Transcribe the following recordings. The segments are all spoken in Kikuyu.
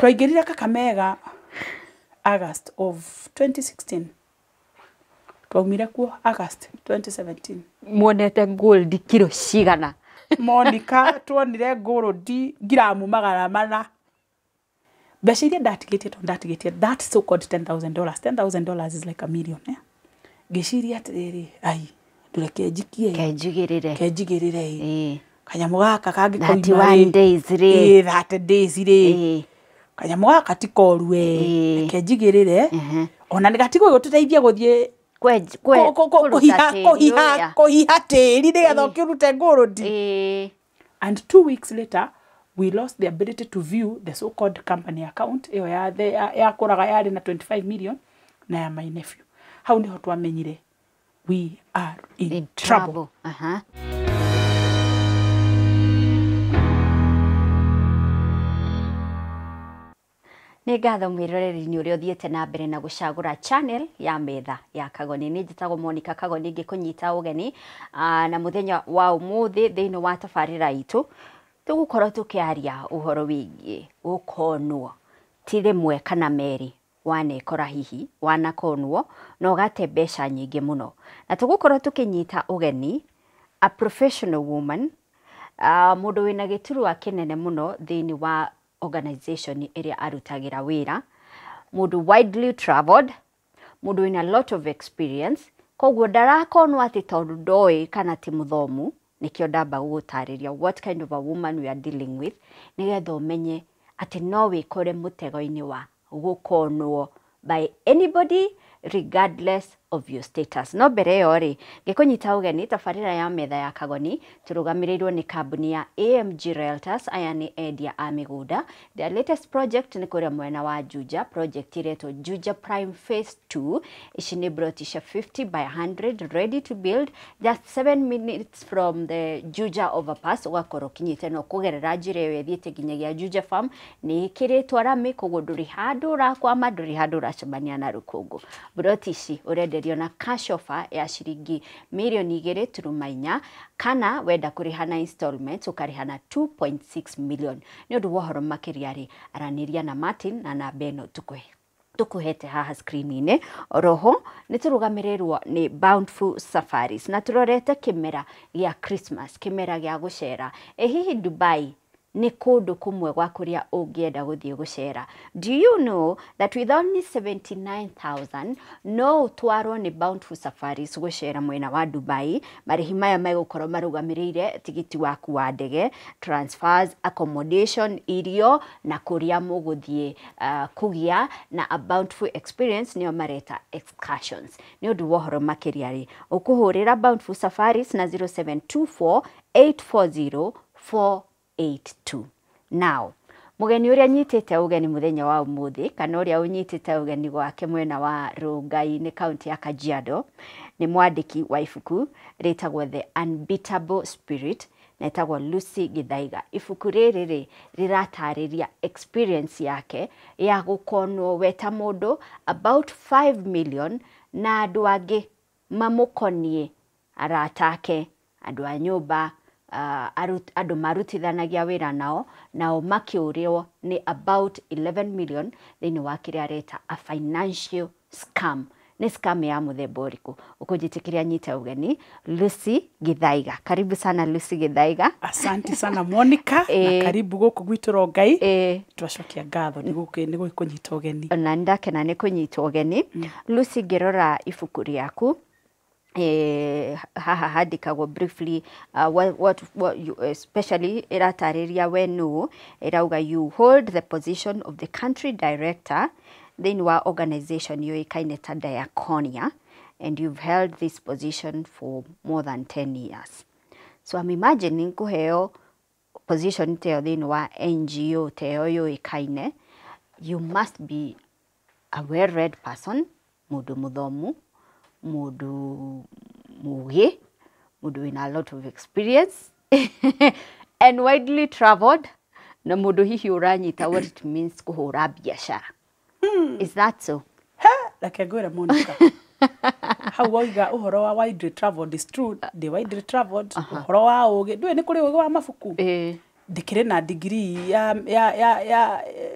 Twaingĩrire Kakamega August of 2016. Twaumire kuo August 2017. Muonete gold kiro cigana? Monica, tuonire gold ngiramu 400. Mbeca iria ndatigĩtie, tondũ ndatigĩtie that so called $10,000. $10,000 is like a million, eh? Ngĩciria atĩrĩrĩ, ai, ndũreke njikie, kenjigĩrĩre, kenjigĩrĩre ĩ kanyamũ gaka kangĩkoima 31 days rĩ. Ĩ, 30 days rĩ, kanyamũ gaka ti koru we, reke njigĩrĩre, ona nĩ gatigũ gũtũteithia gũthiĩ kũhiha tĩri nĩgetha ũkĩrute gold. And 2 weeks later we lost the ability to view the so called company account ĩyo ya kũraga yarĩ na 25 million na ya my nephew. Hau niho twamenyire we are in trouble. Nĩ ngatho mwĩroreri-inĩ ũrĩa ũthiĩte na mbere na gũcagũra channel ya Metha ya Kagoni. Nĩ njĩtagwo Monica Kagoni ngĩkũnyita ũgeni na mũthenya wa ũmũthĩ thĩinĩ wa tabarĩra itũ tũgũkorwo tũkĩaria ũhoro wĩgiĩ gũkonwo ti rĩmwe kana merĩ wanekora hihi wanakonwo na ũgate mbeca nyingĩ mũno, na tũgũkorwo tũkĩnyita ũgeni a professional woman, mũndũ wĩna gĩturwa kĩnene mũno thĩinĩ wa organization ĩrĩa arutagĩra wĩra, mũndũ widely traveled, mũndũ wĩna lot of experience, koguo ndarakonwo atĩ tondũ ndoĩ kana ti mũthomu. Nĩkĩo ndamba gũgũtarĩria what kind of a woman we are dealing with, nĩgetha ũmenye atĩ no wĩkore mũtego-inĩ wa gũkonwo by anybody regardless of your status. No mbere ĩyo rĩ, ngĩkũnyita ũgeni tabarĩra ya Metha ya Kagoni tũrũgamĩrĩirwo nĩ kambuni ya AMG Realtors. Aya nĩ endia a mĩgũnda. Their latest project nĩ kũrĩa mwena wa Juja, project ĩretwo Juja Prime Phase 2. Ici nĩ broti cia 50 by 100 ready to build, just 7 minutes from the Juja overpass. Ũgakorwo ũkinyĩte no kũgerera njĩra ĩyo ĩthiĩte nginyagia Juja Farm, nĩ ĩkĩrĩtwo rami, koguo ndũrĩ handũ ũrakwama, ndũrĩ handũ ũracemania na rũkũngũ. Broti ici ũrenderio na cash offer ya ciringi 2.4 mirioni kana wenda kũrĩha na installments ũkarĩha na 2.6 million. Nĩ ũndũ wa ũhoro makĩria rĩ, aranĩria na Martin na namba ĩno tũkũhete haha screen-inĩ. Oroho nĩ tũrũgamĩrĩrwo nĩ Bountiful Safaris na tũrorete kĩmera gĩa Christmas, kĩmera gĩa gũcera. Ĩ hihi Dubai nĩ kũndũ kũmwe gwa kũrĩa ũngĩenda gũthiĩ gũcera? Do you know that with only 79,000 no ũtwarwo nĩ Bountiful Safaris gũcera mwena wa Dubai? Marĩhi maya megũkorwo marũgamĩrĩire tigiti waku wa ndege, transfers, accommodation, irio na kũrĩa mũgũthiĩ kũgĩa na a bountiful experience, nĩyo mareta excursions. Nĩ ũndũ wa ũhoro makĩria rĩ, ũkũhũrĩra Bountiful Safaris na 0724 840 482. Now, mũgeni ũrĩa nyitĩte ũgeni mũthenya wa ũmũthĩ, kana ũrĩa ũnyitĩte ũgeni gwake mwena wa Rongai-inĩ kaunti ya Kajiado, nĩ mwandĩki wa ibuku rĩtagwo The Unbeatable Spirit na ĩtagwo Lucy Githaiga. Ibuku rĩrĩ rĩ rĩratarĩria experience yake ya gũkonwo we ta mũndũ about 5 million na andũ angĩ mamũkoniĩ, arata ake, andũ a nyũmba, andũ marutithanagia wĩra nao, nao makĩũrĩrwo nĩ about 11 million thĩinĩ wa kĩrĩa areta a financial scam. Nĩ scam ya mũthemba ũrĩkũ? Ũkũnjĩtĩkĩria nyite ũgeni Lucy Githaiga. Karibu sana Lucy Githaiga. Asante sana Monica, na karibu gũkũ gwitũ Rongai. Twacokia ngatho nĩ gũkũnyita ũgeni. Ona nĩndakena nĩ kũnyitwo ũgeni. Lucy, ngĩrora ibuku rĩaku, haha handĩkagwo briefly what you, especially ĩratarĩria we nũ, ĩrauga you hold the position of the country director thĩinĩ wa organization yũĩkaine ta Diaconia, and you've held this position for more than 10 years. So I'm imagining kũheo position ta ĩyo thĩinĩ wa NGO ta ĩyo yũĩkaine, you must be a well-read person, mũndũ mũthomu, mũndũ mũgĩ, mũndũ wĩna a lot of experience and widely traveled, na mũndũ hihi ũranyita what it means kũhũra biacara. Is that so? He, reke ngwĩre Monica, hau wauga ũhoro wa widely traveled is true, ndĩ widely traveled. Ũhoro wa ũgĩ, ndũĩ nĩ kũrĩ ũgĩ wa mabuku, ndĩkĩrĩ na degree ya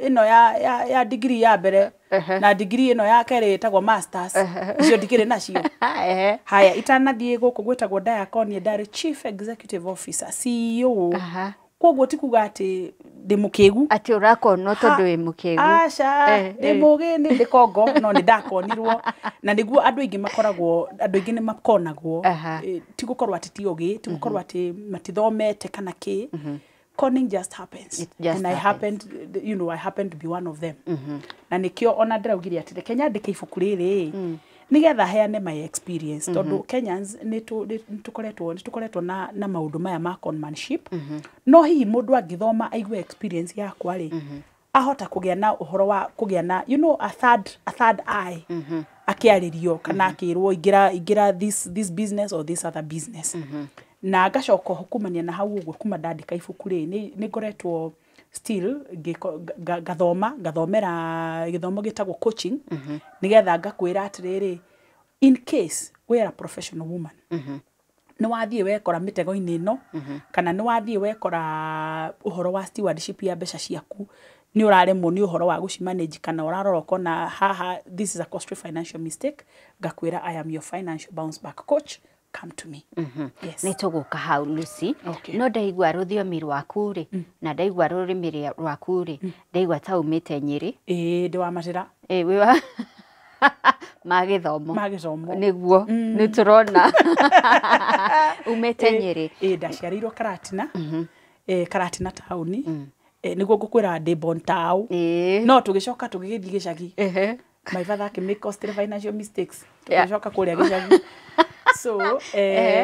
ĩno ya degree ya mbere na degree ĩno ya kerĩ ĩtagwo masters, icio ndikĩrĩ nacio. Haya, itanathiĩ gũkũ gwĩtagwo Diaconia, ndarĩ chief executive officer, CEO. Koguo ti kuga atĩ ndĩ mũkĩgu. Atĩ ũrakonwo tondũ wĩ mũkĩgu. Aca, ndĩ mũgĩ, nĩ ndĩ kongo, no nĩ ndakonirwo. Na nĩguo andũ aingĩ makoragwo, andũ aingĩ nĩ makonagwo. Ti gũkorwo atĩ ti ũgĩ, ti gũkorwo atĩ matithomete kana kĩ. Conning just happens. It just and I happens. happened, you know, I happened to be one of them. Na nĩkĩo ona ndĩraugire atĩ reke nyandĩke ibuku rĩrĩ nĩgetha heane my experience, tondũ Kenyans nĩ tũkoretwo na maũndũ maya ma conmanship. No hihi mũndũ angĩthoma aigue experience yakwa rĩ, ahota kũgĩa na ũhoro wa kũgĩa na, you know, a third eye, akĩarĩrio kana akĩrwo ingĩra this business or this other business. Na ngacoka oho kumania na hau ũguo, kuma ndandĩka ibuku rĩ, nĩ ngoretwo still ngathomera gĩthomo gĩtagwo coaching, nĩgetha ngakwĩra atĩrĩrĩ, in case we are a professional woman, nĩ wathiĩ wekora mĩtego-inĩ ĩno, kana nĩ wathiĩ wekora ũhoro wa stewardship ya mbeca ciaku, nĩ ũraremwo nĩ ũhoro wa gũcimanage, kana ũrarora ũkona haha this is a costly financial mistake, ngakwĩra I am your financial bounce back coach, come to me. Yes. Nĩ tũgũka hau, Lucy. Okay. No ndaigua rũthiomi rwaku rĩ, na ndaigua rũrĩmĩ rwaku rĩ, ndaigua ta umĩte Nyĩrĩ. Ĩĩ, ndĩ wa Matĩra. Ĩĩ, wĩ wa ma gĩthomo. Ma gĩthomo. Nĩguo, nĩ tũrona. Umĩte Nyĩrĩ. Ĩĩ, ndaciarĩirwo Karatina. Karatina taũni. Nĩguo ngũkwĩra ndĩ born tau. No tũgĩcoka tũgĩgĩthiĩ gĩcagi. My father akĩ make costly financial mistakes. Tũgĩcoka kũrĩa gĩcagi. So,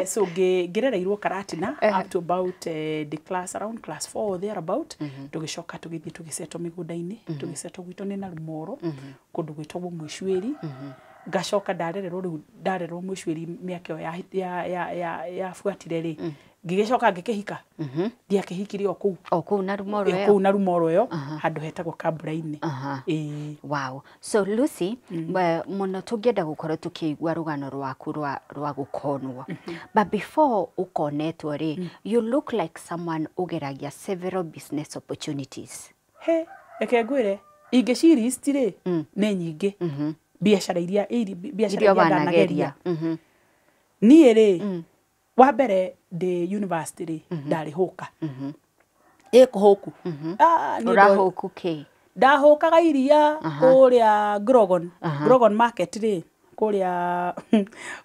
so ngĩrereirwo Karatina up to about the class, around class 4 or thereabout. Tũgĩcoka tũgĩthiĩ tũgĩcetwo mĩgũnda-inĩ, tũgĩcetwo gwitũ nĩ Narumoro, kũndũ gwĩtagwo Mwĩcuĩri. Ngacoka ndarererwo rĩu, ndarererwo Mwĩcuĩri mĩaka ĩyo yabuatire rĩ, ngĩgĩcoka ngĩkĩhika. Ndiakĩhikire o kũu. O kũu Narumoro ĩyo? Kũu Narumoro ĩyo, handũ hetagwo Kambura-inĩ. Wow. So Lucy, mũno tũngĩenda gũkorwo tũkĩigua rũgano rwaku rwa gũkonwo. But before ũkonetwo rĩ, you look like someone ũgeragia several business opportunities. He, reke ngwĩre, ingĩcirist rĩ, nĩ nyingĩ. Biacara iria Iria ndanageria. Niĩ rĩ, wa mbere ndĩ university rĩ, ndarĩ hũka. Ĩ kũhũku. Ũrahũku kĩ? Ndahũkaga iria kũrĩa Grogon. Grogon market rĩ, kũrĩa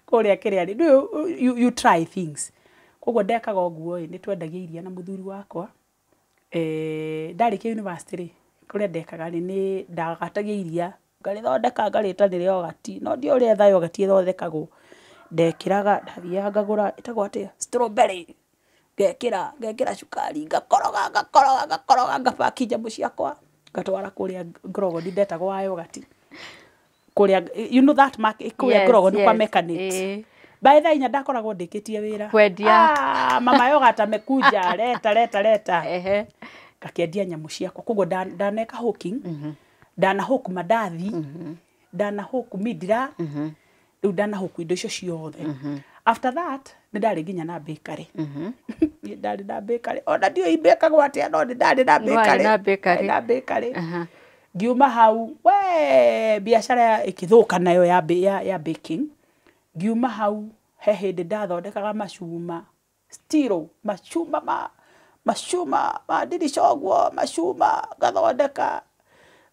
kĩrĩa rĩ. You try things. Koguo ndekaga ũguo ĩ, nĩ twendagia iria na mũthuri wakwa. Ndarĩkia university rĩ, kũrĩa ndekaga rĩ, nĩ ndagatagia iria, ngarĩthondeka ngarĩta nĩ yogati. No ndiũĩ ũrĩa tha yogati ĩthondekagwo. Ndekĩraga, ndathiaga ngagũra, ĩtagwo atĩa? Strawberry. Ngekĩra cukari, ngakoroga, ngakoroga, ngakoroga, ngabaki nyamũ ciakwa, ngatwara kũrĩa Grogon, ndetagwo wa yogati. Kũrĩa, you know that market, kũrĩa Grogon kwa mechanics. By thaa inya ndakoragwo ndĩkĩtie wĩra. Kwendia. Mama yogati amekuja, leta, leta, leta. Ngakĩendia nyamũ ciakwa. Koguo ndaneka hawking, ndanahũku mandathi, ndanahũku mindira, rĩu ndanahũku indo icio ciothe. After that, nĩ ndarĩ nginya na bakery. Nĩ ndarĩ na bakery. Ona ndiũĩ ibĩkagwo atĩa, no nĩ ndarĩ na bakery. Na bakery. Na bakery. Ngiuma hau, we biacara ĩkĩthũka nayo ya baking. Ngiuma hau, he hĩndĩ ndathondekaga macuma. Steel, macuma ma ndirica ũguo, macuma ngathondeka.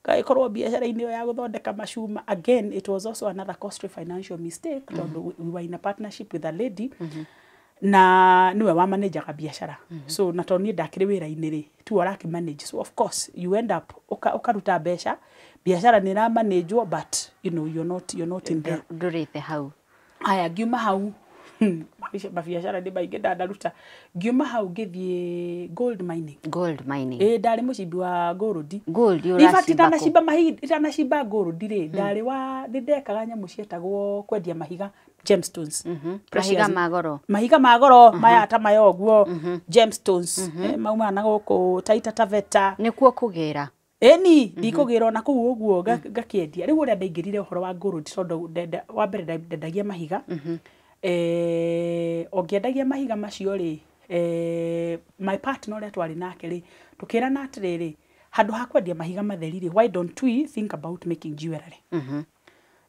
Ngagĩkorwo biacara-inĩ ĩyo ya gũthondeka macuma. Again, it was also another costly financial mistake, tondũ we were in a partnership with a lady, na nĩwe wa manajaga biacara. So na tondũ niĩ ndakĩrĩ wĩra-inĩ rĩ, tiwe ũrakĩ manage. So of course, you end up ũkaruta mbeca, biacara nĩ ĩramanagwo, but you know, you're not in there. Ndũrĩte hau. Aya, ngiuma hau, mabiacara nĩ maingĩ ndanaruta. Ngiuma hau ngĩthiĩ gold mining. Gold mining. Ĩ, ndarĩ mũcimbi wa gold. Gold In fact, ũracimba kũ? itanacimba gold rĩ, ndarĩ wa, nĩ ndekaga nyamũ cietagwo kwendia mahiga, gemstones. Mahiga ma goro. Mahiga ma goro, maya ta maya ũguo, gemstones. Maumaga na gũkũ Taita Taveta. Nĩkuo kũgĩra. Ĩni, ndikũgĩra ona kũu ũguo ngakĩendia. Rĩu ũrĩa ndaingĩrire ũhoro wa gold, tondũ wa mbere ndendagia mahiga. O ngĩendagia mahiga macio rĩ, my partner ũrĩa twarĩ nake rĩ, tũkĩrana atĩrĩrĩ, Handũ ha kwendia mahiga matheri rĩ, why don't we think about making jewelry?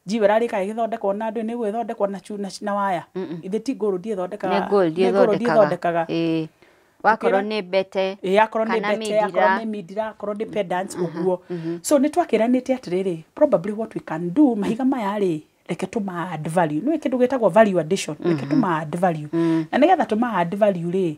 Jewelry kaĩ ĩgĩthondekwo na andũ, nĩ gũgĩthondekwo na na waya? Ithe ti gold ĩthondekaga? Nĩ gold. Nĩ gold ĩthondekaga. ĩthondekaga. Ĩĩ, wakorwo nĩ mbete. Ĩ, akorwo nĩ kana mbete, akorwo mindira. Nĩ mindira, akorwo nĩ pendants ũguo. So nĩ twakĩranĩte atĩrĩrĩ, probably what we can do, mahiga maya rĩ, reke tũma add value. Nĩ kĩndũ gĩtagwo value addition. Reke tũma add value, na nĩgetha tũma add value rĩ,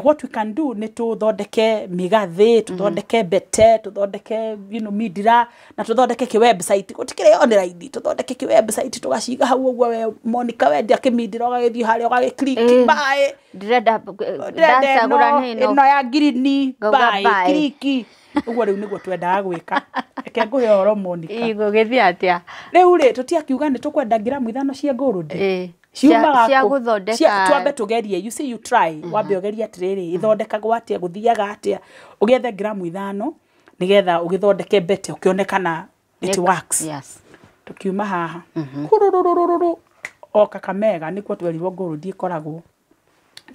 what we can do nĩ tũthondeke mĩgathĩ, tũthondeke mbete, tũthondeke mindira, na tũthondeke kĩ website. Gũtikĩrĩ online, tũthondeke kĩ website, tũgaciga hau ũguo. We Monica, wendia kĩmindira, ũgagĩthiĩ harĩa, ũgagĩclick, buy. Ndĩrenda. Ndĩrenda. Ndacagũra ĩno. nĩ ĩno. Ĩno ya ngirini. Ngauga buy. Buy. Click ũguo. Rĩu nĩguo twendaga gwĩka. Reke ngũhe ũhoro, Monica. Igũgĩthiĩ atĩa? Rĩu rĩ, tũtiakiuga nĩ tũkwenda ngiramu 5 cia gold. Ciumaga Cia kũ? gũthondeka. Twambe tũgerie. You see, you try, wambe ũgerie atĩrĩrĩ, ĩthondekagwo atĩa, gũthiaga atĩa, ũgĩethe ngiramu 5 nĩgetha ũgĩthondeke mbete, ũkĩone kana it works. Tukiuma haha kurururururu o Kakamega, nĩkuo twerirwo gold ĩkoragwo.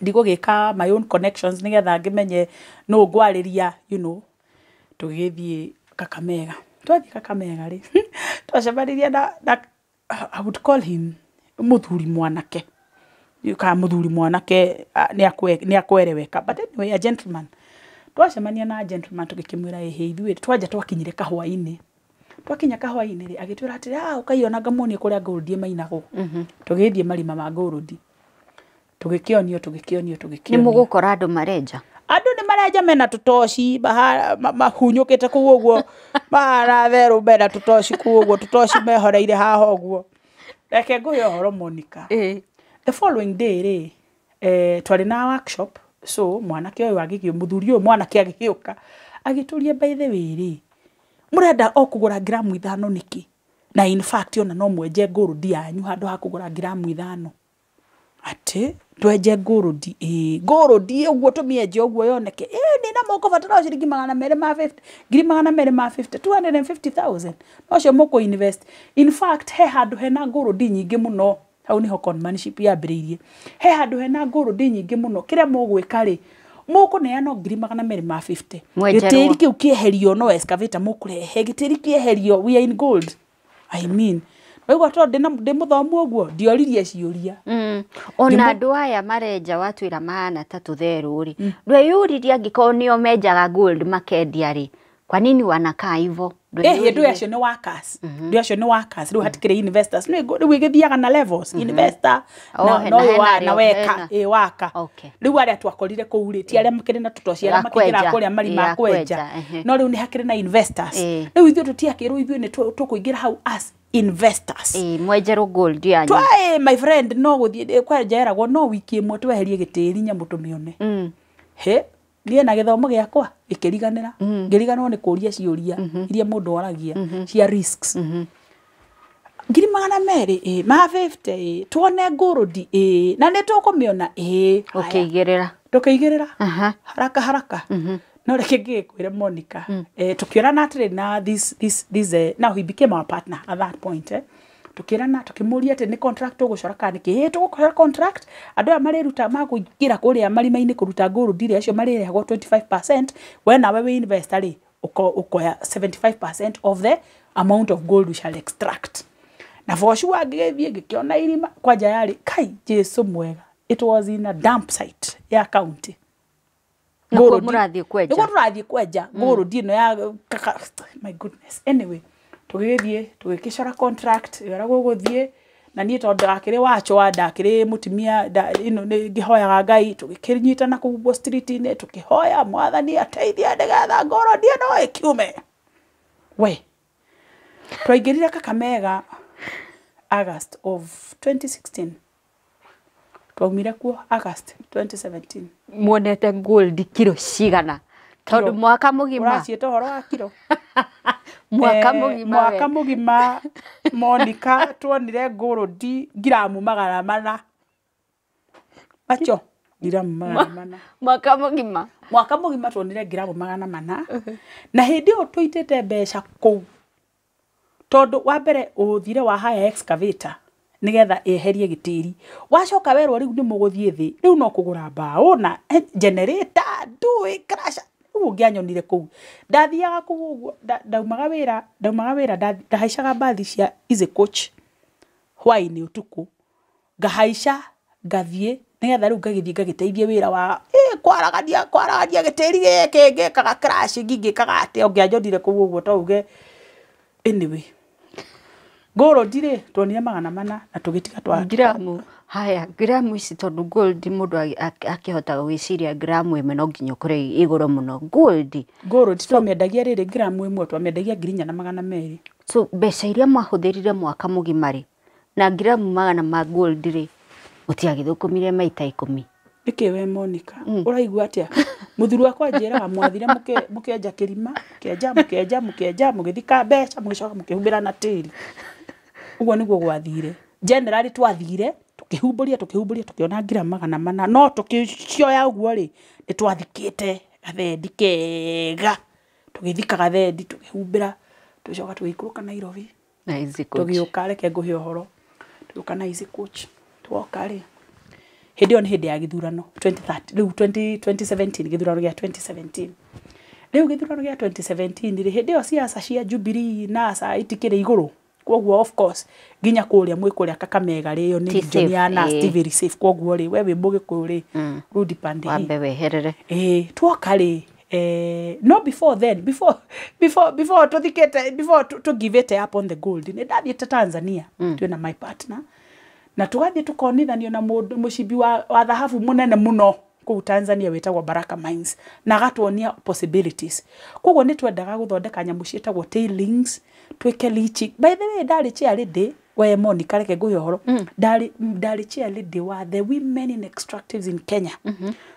Ndigũgĩka my own connections nĩgetha ngĩmenye nũ ngwarĩria. Tũgĩthiĩ Kakamega. Twathiĩ Kakamega rĩ, twacemanirie na I would call him mũthuri mwanake, kana mũthuri mwanake, nĩ akwereweka, but anyway, a gentleman. Twacemania na gentleman, tũgĩkĩmwĩra ĩhĩ, ithuĩ twanja twakinyire kahwainĩ. Twakinya kahwainĩ rĩ, agĩtwĩra atĩrĩ, ah, ũkai ona ngamuonie kũrĩa gold ĩmainagwo. Tũgĩthiĩ marima ma gold, tũgĩkĩonio, tũgĩkĩonio, Nĩ tũgĩkĩonio. Mũgũkora andũ marenja. Andũ nĩ marenja mena tũtoci, mahunyũkĩte kũu ũguo, mahana therũ, mena tũtoci kũu ũguo, tũtoci mehoreire haha ũguo. Reke ngũhe ũhoro, Monica. The following day rĩ, twarĩ na workshop. So mwanake ũyũ agĩgĩ, mũthuri ũyũ mwanake agĩgĩũka, agĩtũria, "By the way rĩ, mũrenda o kũgũra ngiramu 5 nĩkĩ? Na in fact ona no mwenje gold yanyu handũ ha kũgũra ngiramu 5." Atĩ twenje gold? Ĩ, gold ũguo tũmĩenje ũguo yoneke? Ĩ, nĩ na mũkũbatara o ciringi 250, ngiri 250, 250,000, nocio mũkũ invest. In fact, he handũ hena gold nyingĩ mũno. Hau niho conmanship yambĩrĩirie. He handũ hena gold nyingĩ mũno. Kĩrĩa mũgwĩka rĩ, mũkũneana ngiri 250. Mwenjerwo. Gĩtĩri kĩu kĩeherio, no excavator mũkũrehe, gĩtĩri kĩeherio, we are in gold. I mean, waigua, tondũ ndĩ mũthomu ũguo, ndioririe ciũria. Ona andũ aya marenja watwĩra mahana ta tũtherũ rĩ, ndweyũririe angĩkorwo nĩo menjaga gold makendia rĩ, kwa nini wanakaa hivo? Andũ acio nĩ workers, andũ acio nĩ workers. Rĩu hatikĩrĩ investors. Rĩu ĩgĩthiaga na levels, investor Oh, na hena no hena wa na arĩa- weka. hena. Ĩ, waka. Rĩu arĩa twakorire kũu rĩ, ti arĩa makĩrĩ na tũtoci, arĩa A makĩingĩra kwenja. kũrĩa marima Ĩ, a kwenja. kwenja, ehe. No rĩu nĩ hakĩrĩ na investors. Rĩu ithuĩ tũtiakĩrwo ithuĩ nĩ tũkũingĩra hau as investors. Ĩ, mwenjerwo gold yanyu. Twaĩ, my friend, no gũthiĩ kwenja eragwo no wiki ĩmwe tweherie gĩtĩri nyamũ tũmĩone. He, niĩ na gĩthomo gĩakwa gĩkĩriganĩra, ngĩriganĩrwo nĩ kũria ciũria iria mũndũ oragia cia risks. 200,000 ĩ, ma 50 ĩ, tuone gold ĩ, na nĩ tũkũmĩona ĩ. Haya. Ũkĩigĩrĩra. Tũkĩigĩrĩra haraka haraka. No reke ngĩkwĩre, Monica, tũkĩorana atĩrĩ na this now he became our partner at that point. Tũkĩrana, tũkĩmũria atĩ nĩ contract tũgũcora kana nĩkĩ. Ĩ, tũgũcora contract. Andũ aya marĩruta makũingĩra kũrĩa marima-inĩ kũruta gold rĩ, acio marĩrĩhagwo 25%. We nawe wĩ investor rĩ, ũkoya 75% of the amount of gold we shall extract. Na for sure ngĩgĩthiĩ ngĩkĩona irima kwanja yarĩ kai Jesu mwega, it was in a dump site ya county. Nĩkuo Gold. mũrathiĩ kwenja? Nĩkuo tũrathiĩ kwenja gold ĩno ya kaka. My goodness. Anyway, tũgĩgĩthiĩ, tũgĩkĩcora contract ĩrĩa gũgũthiĩ. Na niĩ tondũ ndakĩrĩ wachwa, ndakĩrĩ mũtumia nĩ ngĩhoyaga Ngai, tũgĩkĩnyitana kũu ũguo street-inĩ, tũkĩhoya Mwathani ateithie nĩgetha gold ĩno ĩkiume. We, twaingĩrire Kakamega August of 2016, twaumire kuo August 2017. Muonete gold kiro cigana? Tondũ Kiro. mwaka mũgima. Ũraciĩta ũhoro wa kiro. Mwaka mũgima Mwaka we. Mũgima, Monica, tuonire gold ngiramu 400, macio ngiramu 400. Mwaka mũgima. Mwaka mũgima tuonire ngiramu 400. Na hĩndĩ ĩyo tũitĩte mbeca kũu, tondũ wa mbere ũthire wa haya excavator nĩgetha ĩeherie gĩtĩri, wacoka werwo rĩu nĩ mũgũthiĩ thĩ, rĩu no kũgũra mbaũ na generator, ndũĩ crusher. Rĩu Ũguo ũngĩanyonire kũu ndathiaga kũu ũguo ndaumaga wĩra ndahaicaga mbathi cia Easy Coach hwaĩ-inĩ ũtukũ ngahaica ngathiĩ nĩgetha rĩu ngagĩthiĩ ngagĩteithie wĩra wa kwaragania gĩtĩri gĩkĩ ngĩkaga crushing ngĩkaga atĩa ũngĩanjonire kũu ũguo to uge anyway gold rĩ tuonire 400 na tũgĩtiga twa gramu. Haya gramu ici tondũ gold mũndũ akĩhota gwĩciria gramu ĩmwe no nginya ũkore igũrũ mũno. Gold twamĩendagia rĩrĩ gramu ĩmwe twamĩendagia 4,200. So mbeca iria mwahũthĩrire mwaka mũgima rĩ na gramu 400 ma gold rĩ mũtiagĩthũkũmire maita 10. Nĩkĩ we Monica ũraigua atĩa? Mũthuri wakwa anjĩraga mwathire mũkĩenja kĩrima mũkĩenja mũgĩthika mbeca mũgĩcoka mũkĩhumbĩra na tĩri. Ũguo nĩguo gwathire. Generally twathire tũkĩhumbũria tũkĩona 400 no tũkĩcioya ũguo rĩ nĩ twathikĩte gathendi kega tũgĩthika gathendi tũkĩhumbĩra tũgĩcoka tũgĩikũrũka Nairobi na Easy Coach tũgĩũka reke ngũhe ũhoro tũgĩũka na Easy Coach twoka rĩ hĩndĩ ĩyo nĩ hĩndĩ ya gĩthurano 2030 rĩu 2017 gĩthurano gĩa 2017 rĩu gĩthurano gĩa 2017 rĩ hĩndĩ ĩyo siasa cia Jubilee na NASA itikĩrĩ igũrũ koguo of course nginya kũrĩa mwĩ kũrĩa Kakamega rĩ ĩyo nĩ region ya NASA ti very safe koguo rĩ we wĩ mũgĩkũyũ rĩ rudi pande hii wambe weherere tuoka rĩ no before then before tuthikĩte before to give it up on the gold nĩ ndathiĩte Tanzania twĩna my partner na tugathiĩ tukonithanio na mũndũ mũcimbi wa thahabu mũnene mũno kũu Tanzania wĩtagwo Baraka Mines na agatuonia possibilities koguo nĩ twendaga gũthondeka nyamũ ciĩtagwo tailings twĩke leaching. By the way ndarĩ chair lady we Monica reke ngũhe ũhoro ndarĩ chair lady wa the women in extractives in Kenya.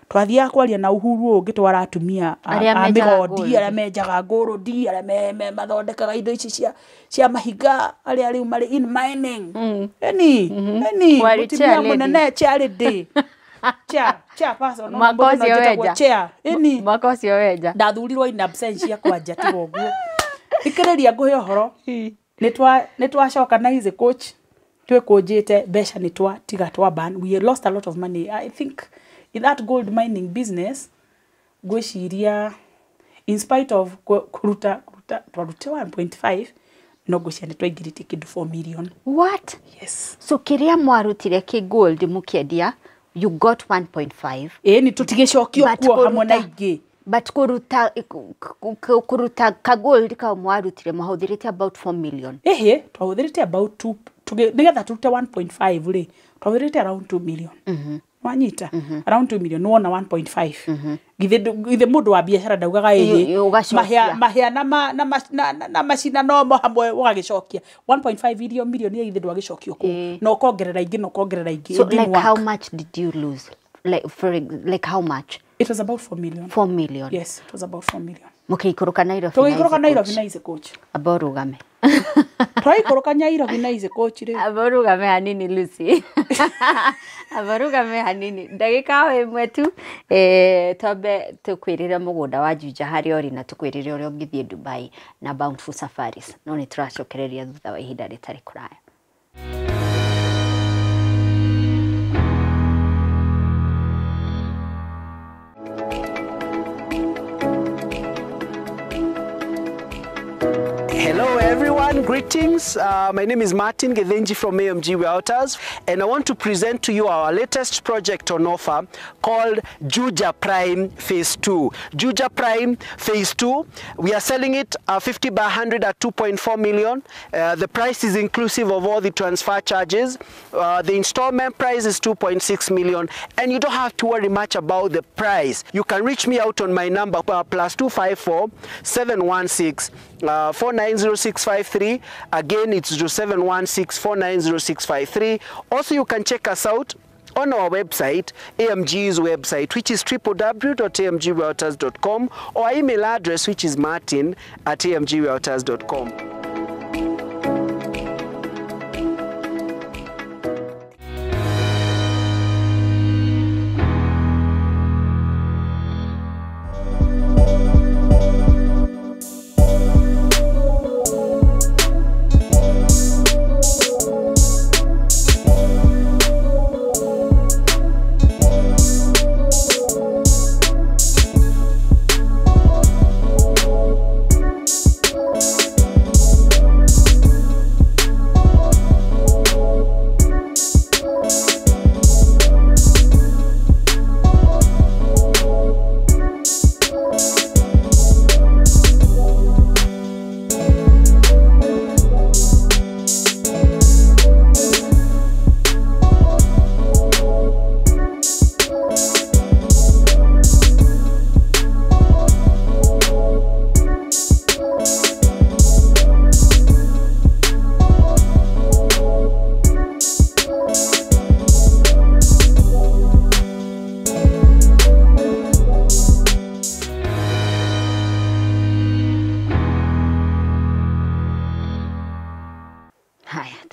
Twathiaga kwaria na Uhuru ũngĩ twara atumia a mĩgondi arĩa menjaga ngũrũndi arĩa mathondekaga indo ici cia mahiga arĩa rĩu marĩ in mining eni mũtumia mũnene chair lady chair person chair eni mwaka ũcio wenja ndathurirwo in absentia kwanja tiga ũguo thikĩrĩria ngũhe ũhoro nĩ twacoka na Easy Coach twĩkũnjĩte mbeca nĩ twatiga twa ban we lost a lot of money I think in that gold mining business ngwĩciria in spite of kũruta twarutire 1.5 no ngwĩciria nĩ twaingĩrĩtie kĩndũ 4 million. What? Yes. So kĩrĩa mwarutire kĩ gold mũkĩendia you got 1.5 nĩ tũtigĩcokio kuo hamwe na ingĩ but kũruta ka gold kau mwarutire mwahũthĩrĩte about 4 million. Ĩhĩ twahũthĩrĩte about 2 nĩgetha tũrute 1.5 rĩ twahũthĩrĩte around 2 million. Wanyita around 2 million wona 1.5 githĩ mũndũ wa biacara ndaugaga ĩhĩ mahĩa na macina no mo hamwe ũgagĩcokia 1.5 irio milioni githĩ ndwagĩcokio kũu na ũkongerera ingĩ na ũkongerera ingĩ. So like how much did you lose? Like for like how much? It was about 4 million. 4 million. Yes, it was about 4 million. Mũkĩikũrũka Nairobi. Tũgĩikũrũka Nairobi na Easy Coach. Amba ũrũgame. Twaikũrũka Nairobi na Easy Coach rĩ. Amba ũrũgame hanini Lucy. Amba ũrũgame hanini. Ndagĩka o ĩmwe tu twambe tũkwĩrĩre mũgũnda wa Juja harĩa ũrĩ na tũkwĩrĩre ũrĩa ũngĩthiĩ Dubai na Bountiful Safaris. No nĩ tũracokereria thutha wa ihinda rĩtarĩ kũraya. Hello everyone, greetings. My name is Martin Gethenji from AMG Realtors, and I want to present to you our latest project on offer called Juja Prime Phase 2. Juja Prime Phase 2, we are selling it 50 by 100 at 2.4 million. The price is inclusive of all the transfer charges. The installment price is 2.6 million, and you don't have to worry much about the price. You can reach me out on my number, +254 716 490653. Again, it's 0716 490653. Also, you can check us out on our website, AMG's website, which is www.amgrealtors.com, or our email address, which is martin@amgrealtors.com.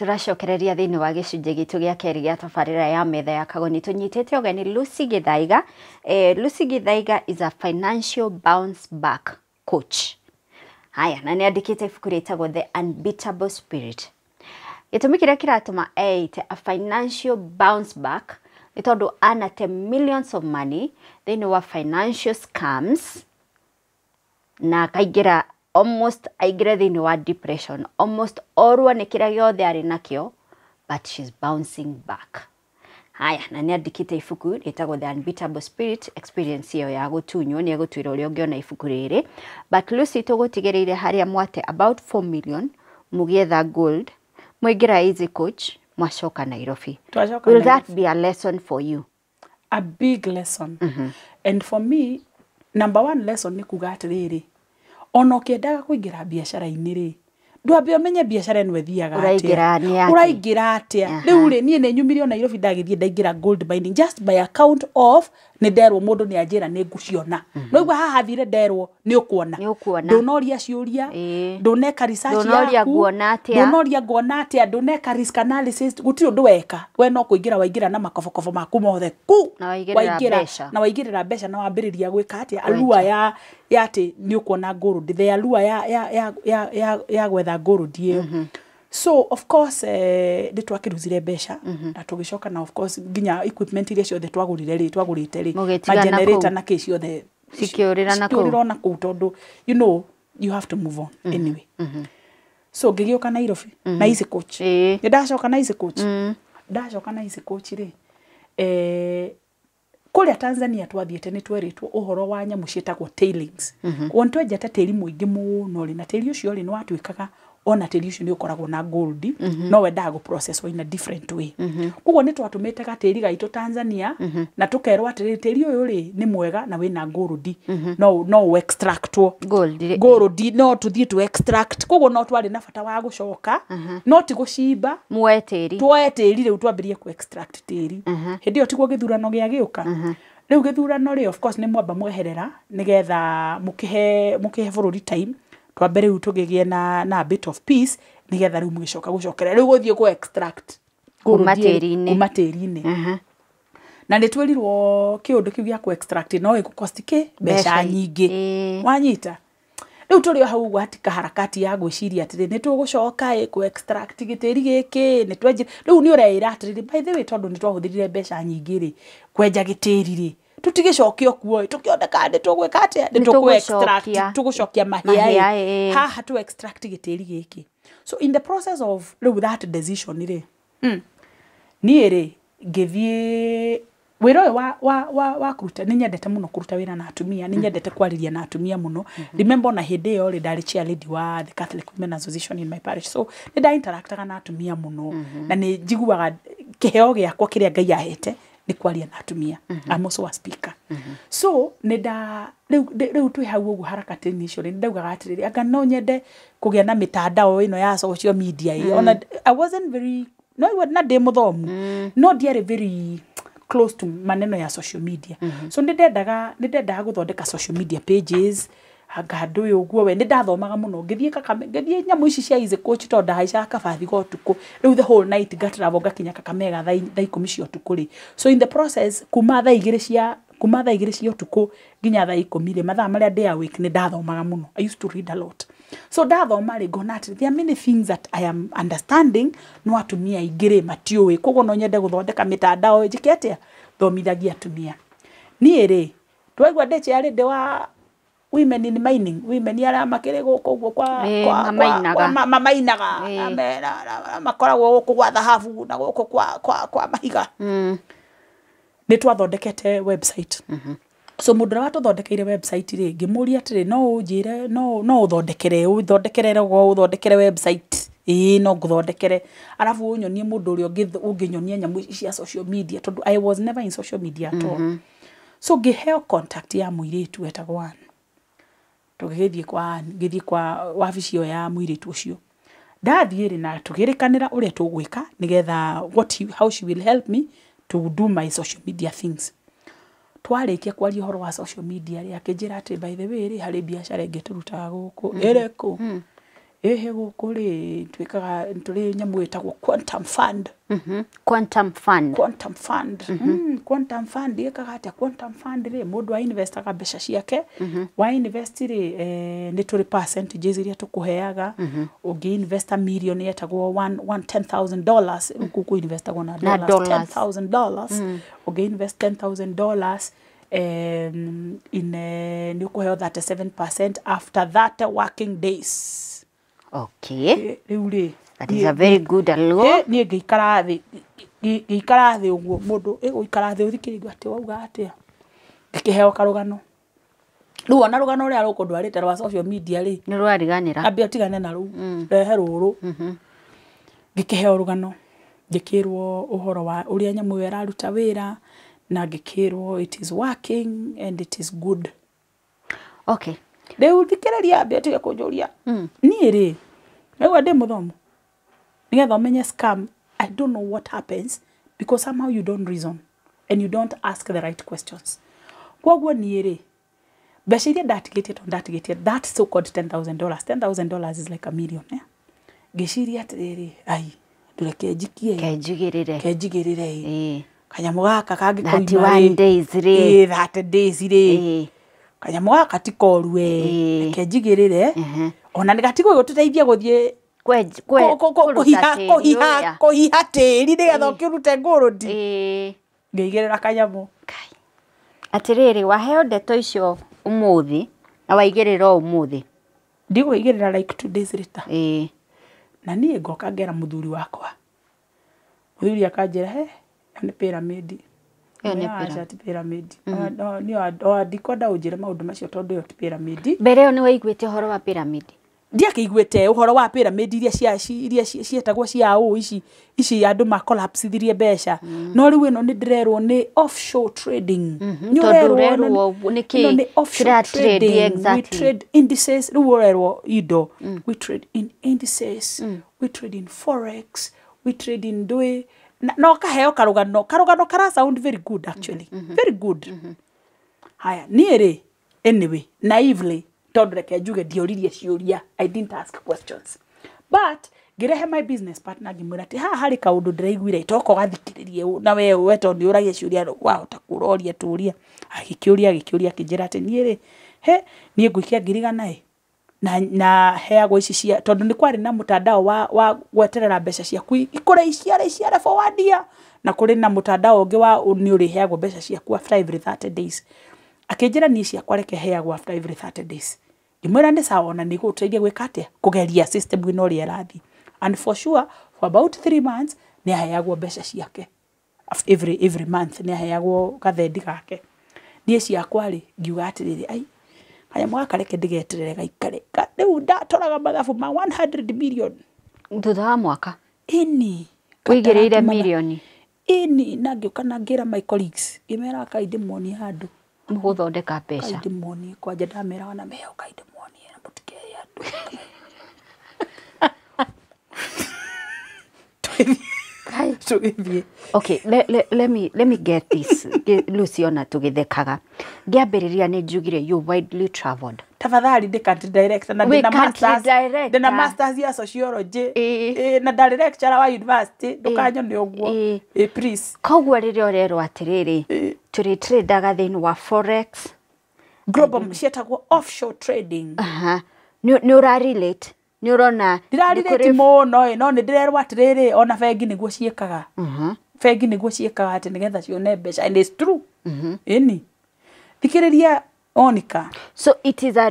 Tũracokereria thĩinĩ wa gĩcunjĩ gitũ gĩa kerĩ gĩa tabarĩra ya metha ya Kagoni. Tũnyitĩte ũgeni Lucy Githaiga. Lucy Githaiga is a financial bounce back coach. Haya, na nĩ andĩkĩte ibuku rĩtagwo The Unbeatable Spirit. Gĩtũmi kĩrĩa kĩratũma eite a financial bounce back nĩ tondũ anate millions of money thĩinĩ wa financial scams na akaingĩra almost aingĩre thĩinĩ wa depression, almost orwo nĩ kĩrĩa gĩothe arĩ nakĩo, but she's bouncing back. Haya, na nĩ andĩkĩte ibuku rĩtagwo The Unbeatable Spirit. Experience ĩyo ya gũtunywo nĩ egũtwĩra ũrĩa ũngĩona ibuku rĩrĩ. But Lucy, tũgũtigĩrĩire harĩa mwate about 4 million mũgĩetha gold, mwaingĩra Easy Coach, mwacoka Nairobi. Twacoka Will Nairobi. that be a lesson for you? A big lesson. And for me, number one lesson nĩ kuga atĩrĩrĩ, ona ũkĩendaga kũingĩra biacara-inĩ rĩ, ndwambe ũmenye biacara ĩno ĩthiaga Ũraingĩra nĩ atĩa? Ũraingĩra atĩa? Rĩu rĩ, niĩ nĩ nyumire o Nairobi ndagĩthiĩ ndaingĩra gold mining just by account of nĩ nderwo, mũndũ nĩ anjĩra nĩ ngũciona. No igua haha thire nderwo nĩ ũkuona. Nĩ ũkuona. Ndũnoria ciũria, ndũneka research Ndũnoria yaku, nguona atĩa. Ndũnoria nguona atĩa, ndũneka risk analysis, gũtirĩ ũndũ weka. We no kũingĩra waingĩra na makobokobo maku mothe ku Na waigĩrĩra waingĩra, mbeca. Na waigĩrĩra mbeca na wambĩrĩria gwĩka atĩa? Alua ya atĩ nĩ ũkuona gold, the alua ya gwetha gold ĩyo. So of course nĩ twakĩruzire mbeca na tũgĩcoka, na of course nginya equipment iria ciothe twagũrire rĩ, twagũrĩte rĩ, Mũgĩtiga na ma-generator kũu. Na kĩ ciothe Cikĩũrĩra na kũu. Cikĩũrĩra ona kũu, tondũ you know you have to move on anyway. So ngĩgĩũka Nairobi na Easy Coach. Nĩ ndacoka na Easy Coach. Ndacoka na Easy Coach rĩ, kũrĩa Tanzania twathiĩte nĩ twerĩtwo ũhoro wa nyamũ ciĩtagwo tailings. Kuo nĩ twenjete tĩri mũingĩ mũno rĩ, na tĩri ũcio rĩ, nĩ watuĩkaga ona tĩri ũcio nĩ ũkoragwo na gold, no wendaga gũ process in a different way. Koguo nĩ twatũmĩte gatĩri gaitũ Tanzania na tũkerwo atĩrĩrĩ, tĩri ũyũ rĩ, nĩ mwega na wĩna gold, no ũ extractwo Gold rĩ- gold, no tũthiĩ tu extract. Koguo no twarĩ na bata wa gũcoka, no ti gũcimba. Muoe tĩri. Tuoe tĩri rĩu, twambĩrĩrie ku extract tĩri. Hĩndĩ ĩyo tiguo gĩthurano gĩa gĩũka rĩu. Gĩthurano rĩ, of course nĩ mwamba mweherera nĩgetha mũkĩhe bũrũri time, twambe rĩu tũgĩgĩe na a bit of peace, nĩgetha rĩu mũgĩcoka gũcokera rĩu gũthiĩ ku extract Kuma gold ĩrĩ- tĩri-inĩ. Kuma tĩri-inĩ. Na nĩ twĩrirwo kĩũndũ kĩu gĩa ku extract no ĩgũ kĩ mbeca Mbeca nyingĩ. Wanyita rĩu tũrĩ o hau ũguo hatika harakati ya gwĩciria atĩrĩ, nĩ tũgũcoka ĩ ku extract gĩtĩri gĩkĩ nĩ twenjire. Rĩu nĩ ũreĩra atĩrĩrĩ, by the way, tondũ nĩ twahũthĩrire mbeca nyingĩ rĩ kwenja gĩtĩri rĩ, tũtigĩcoke kuo ĩ, tũkĩone kana nĩ tũgwĩka atĩa, nĩ Nĩ tũkũ extract. Tũgũcokia. Tũgũcokia mahĩa. Mahĩa, Ĩ haha tũ extract gĩtĩri gĩkĩ. So in the process of rĩu that decision rĩ, niĩ rĩ, ngĩthiĩ wĩra ũyũ wa kũruta. Nĩ nyendete mũno kũruta wĩra na atumia, nĩ nyendete kwarĩria na atumia mũno. Remember, ona hĩndĩ ĩyo rĩ, ndarĩ chair lady wa the Catholic Women Association in my parish, so nĩ nda interactaga na atumia mũno na nĩ njiguaga kĩheo gĩakwa kĩrĩa Ngai ahete nĩ kwaria na atumia. I'm also a speaker. So nĩ nda rĩu twĩ hau ũguo harakati-inĩ icio rĩ, nĩ ndaugaga atĩrĩrĩ, anga no nyende kũgĩa na mĩtandao ĩno ya social media ĩ. Ona I wasn't very, no na ndĩ mũthomu, no ndiarĩ very close to maneno ya social media. So nĩ ndendaga gũthondeka social media pages, anga andũ ũyũ ũguo. We nĩ ndathomaga mũno, ngĩthiĩ ngĩthiĩ nyamũ ici cia Easy Coach, tondũ ndahaicaga kabathi ga ũtukũ rĩu, the whole night ngatravel ngakinya Kakamega thaa 10 cia ũtukũ rĩ. So in the process, kuma thaa 2 cia ũtukũ nginya thaa 10 rĩ, mathaa marĩa ndĩ awake, nĩ ndathomaga mũno. I used to read a lot. So ndathoma rĩ, ngona atĩ there are many things that I am understanding no atumia aingĩ rĩ matiũĩ. Koguo no nyende gũthondeka mĩtandao, njĩke atĩa, thomithagia atumia. Niĩ rĩ, twaigua ndĩ chair lady wa women in mining, women arĩa makĩrĩ gũkũ ũguo kwa mamainaga. Kwa mamainaga na makoragwo gũkũ gwa thahabu na gũkũ kwa mahiga. Nĩ twathondekete website. So mũndũ ũrĩa watũthondekeire website rĩ, ngĩmũria atĩrĩ, no ũnjĩre, no ũthondekere rogo, ũthondekere website? Ĩĩ, no ngũthondekere, arabu ũnyonie mũndũ ũrĩa ũngĩnyonia nyamũ ici cia social media, tondũ I was never in social media at all. So ngĩheo contact ya mũirĩtu wetagwo Ann. Tũgĩgĩthiĩ kwa Ann, ngĩthiĩ kwa wabici ĩyo ya mũirĩtu ũcio. Ndathiĩ rĩ, na tũgĩrĩkanĩra ũrĩa tũgwĩka nĩgetha how she will help me to do my social media things. Twarĩkia kwaria ũhoro wa social media rĩ, akĩnjĩra atĩ by the way rĩ, harĩ biacara ĩngĩ tũrutaga gũkũ. Ĩrĩkũ? Ĩhĩ gũkũ rĩ twĩkaga tũrĩ nyamũ ĩtagwo quantum fund. Quantum fund. Quantum fund. Quantum fund ĩkaga atĩa? Quantum fund rĩ, mũndũ a investaga mbeca ciake. Wa invest rĩ, nĩ tũrĩ percentages iria tũkũheaga. Ũngĩ invest a million yetagwo one, one $10,000. Rĩu gũkũ investagwo na Na dollars, dollars. $10,000. Ũngĩ invest $10,000 in nĩ ũkũheo 37% after 30 working days. Okay. Rĩu rĩ, That is a very good law. Niĩ ngĩikara thĩ, ngĩikara thĩ ũguo mũndũ ĩgũikara thĩ ũthikĩrĩrio atĩ wauga atĩa, ngĩkĩheo karũgano. Rĩu ona rũgano rũrĩa rũkũndwarĩte rwa social media rĩ, Nĩ rwariganĩra. Ambia ũtigane na rũu, rehe rũrũ. Ngĩkĩheo rũgano, ngĩkĩrwo ũhoro wa ũrĩa nyamũ ĩyo ĩraruta wĩra, na ngĩkĩrwo it is working and it is good. Okay. Rĩu thikĩrĩria, ambia ũtige kũnjũria. Niĩ rĩ, rĩu ndĩ mũthomu, nĩgetha ũmenye scam, I don't know what happens because somehow you don't reason and you don't ask the right questions. Kwoguo niĩ rĩ, mbeca iria ndatigĩtie, tondũ ndatigĩtie that so called $10,000, $10,000 is like a million, eh? Ngĩciria atĩrĩrĩ, ai, ndũreke njikie, Kenjigĩrĩre. kenjigĩrĩre ĩ. Kanyamũ gaka kangĩkoima 31 days rĩ. Ĩ, 30 days rĩ. Kanyamũ gaka ti koru ĩ. Reke njigĩrĩre. Ona nĩ gatigũ gũtũteithia gũthiĩ Kũruta tĩri ũrĩa. Kũhiha tĩri nĩgetha ũkĩrute gold. Ngĩigĩrĩra kanyamũ. Kai. Atĩrĩrĩ, waheo ndeto icio ũmũthĩ na waigĩrĩra o ũmũthĩ? Ndigũigĩrĩra like 2 days later. Na niĩ ngoka ngera mũthuri wakwa, mũthuri akanjĩra, he, ĩyo nĩ pyramid. Ĩyo nĩ Ngĩmwĩra, pyramid. "Aca, ti pyramid. Niĩ ndikwenda ũnjĩre maũndũ macio tondũ ĩyo ti pyramid." Mbere ĩyo nĩ waiguĩte ũhoro wa pyramid? Ndiakĩiguĩte ũhoro wa pyramid iria cia iria cietagwo cia ũ ici andũ ma collapsithirie mbeca, no rĩu ĩno nĩ ndĩrerwo nĩ offshore trading. Nĩ Tondũ ũrerwo ũrerwo nĩkĩ ĩno nĩ offshore kĩra trade. trading. We trade indices. Rĩu ũrerwo indo, we trade in indices, we trade in forex, we trade in ndũĩ, na ũkaheo karũgano kara sound very good, actually very good. Haya, niĩ rĩ, anyway, naively, tondũ reke njuge ndioririe ciũria, I didn't ask questions, but ngĩrehe my business partner, ngĩmwĩra atĩ haha harĩ kaũndũ ndĩraiguire, toka ũgathikĩrĩrie ũũ, na we tondũ nĩ ũragia ciũria wahota kũroria tũria. Agĩkĩũria akĩnjĩra atĩ niĩ rĩ, he niĩ ngũikia 100,000 ĩ, na heagwo ici cia, tondũ nĩ kwarĩ na mũtandao wa gweterera mbeca ciaku ikũre, iciare iciare for one year, na kũrĩ na mũtandao ũngĩ wa nĩ ũrĩheagwo mbeca ciaku after every 30 days. Akĩnjĩra niĩ ciakwa reke heagwo after every 30 days. Ngĩmwĩra nĩ sawa, ona nĩ gũgũteithia gwĩka atĩa, kũgeria system ĩno ũrĩa ĩrathiĩ. And for sure, for about 3 months nĩ aheagwo mbeca ciake every month, nĩ aheagwo gathendi gake. Niĩ ciakwa rĩ, ngiuga atĩrĩrĩ, ai, kanyamũ gaka reke ndĩgeterere gaikare. Rĩu ndatoraga mathabu ma 100 million. Thutha wa mwaka? Ĩni. Wĩigĩrĩire mirioni? Ĩni, na ngĩũka na ngĩra my colleagues, ngĩmera kai ndĩmuonie handũ. Mũgũthondeka Kai mbeca. ndĩmuonie kwanja, ndamera ona meheo, kai ndĩmuonie na mũtikere andũ. Kai. Tũgĩthiĩ. Okay, let me get this. Lucy, ona tũgĩthekaga ngĩambĩrĩria nĩ njugire you widely traveled. Tafadhali, ndĩ country director na Wĩ ndĩna country masters, director. ndĩna masters ya sociology. Ĩĩ. Ĩ, na ndarĩ lecturer wa university, ndũkanyone ũguo. Ĩĩ. Ĩ, please. Koguo rĩrĩa ũrerwo atĩrĩrĩ, Ĩĩ. tũrĩ tradeaga thĩinĩ wa forex, Global, ciĩtagwo offshore trading. Aha. Nĩ ũra relate, nĩ ũrona nĩ Ndirarirĩti kũrĩ- mũno ĩ, no nĩ ndĩrerwo atĩrĩrĩ, ona bengi nĩguo ciĩkaga, bengi nĩguo ciĩkaga atĩ nĩgetha cione mbeca, and it's true. Ĩni, thikĩrĩria, Onika. So it is a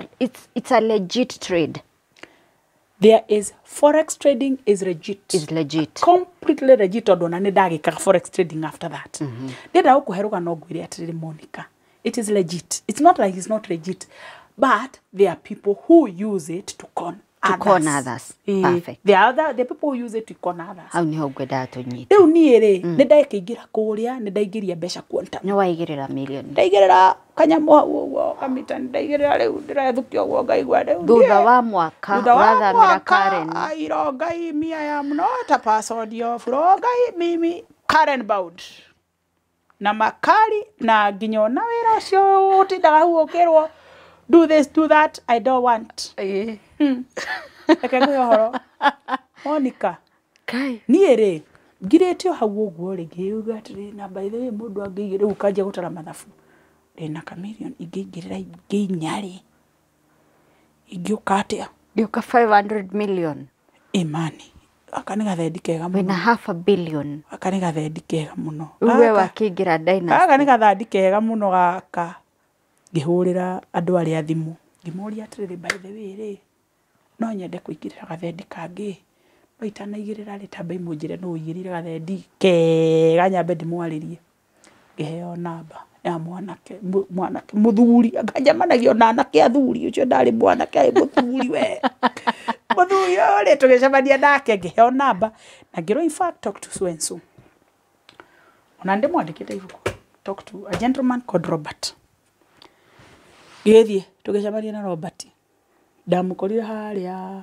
it's a legit trade? There is forex trading is legit. Is legit. Completely legit, tondũ ona nĩ ndagĩkaga forex trading after that. Ndĩrenda gũkũhe rũgano ngwĩre atĩrĩrĩ, Monica, it is legit. It's not like it's not legit, but there are people who use it to con To others. con others. Ĩĩ. Perfect. There are other, there are people who use it to con others. Hau niho ngwendaga tũnyite. Rĩu niĩ rĩ, nĩ ndakĩingĩra kũrĩa, nĩ ndaingĩria mbeca quantum. Nĩ waigĩrĩra mirioni? Ndaigĩrĩra kanyamũ hau ũguo kamita, nĩ ndaigĩrĩra. Rĩu ndĩrethukia ũguo ngaigua rĩu Thutha wa mwaka thutha wa ũrathamĩra mwaka Karen. Ai, Rongai, mi I am not a person of Rongai, mimi Karen bound na makari na nginya ona wĩra ũcio ũtindaga hau ũkĩrwo Do this, do that, I don't want. Reke ngũhe ũhoro, Monica. Kai. Niĩ rĩ, ngirĩtio hau ũguo rĩ, ngĩuga atĩrĩ, na by the way, mũndũ angĩigĩrĩra rĩu ũkanjia gũtara mathabu, ndĩna kamirioni, ingĩingĩrĩra ingĩ inya rĩ, ingĩũka atĩa? Gĩũka 500 million. Imani, gaka nĩ gathendi kega Wĩna mũno. half a billion. Gaka nĩ gathendi kega mũno. Rĩu we Gaka wakĩingĩra gaka dynasty. Nĩ gathendi kega mũno gaka. Ngĩhũrĩra andũ arĩa thimũ, ngĩmoria atĩrĩrĩ, by the way rĩ, no nyende kũingĩrĩra gathendi kangĩ, no itanaigĩrĩra rĩ, tambai mũnjĩre nũ ũigĩrĩire gathendi kega, nyambe ndĩmwarĩrie. Ngĩheo namba ya mwanake, mwanake mũthuri, anga njemanagia ona anake athuri, ũcio ndarĩ mwanake, arĩ mũthuri we. Mũthuri ũyũ rĩ, tũgĩcemania nake, ngĩheo namba na ngĩrwo, in fact, talk to so and so. Ona ndĩmwandĩkĩte ibuku, talk to a gentleman called Robert. Ngĩgĩthiĩ tũgĩcemania na Robert, ndamũkorire harĩa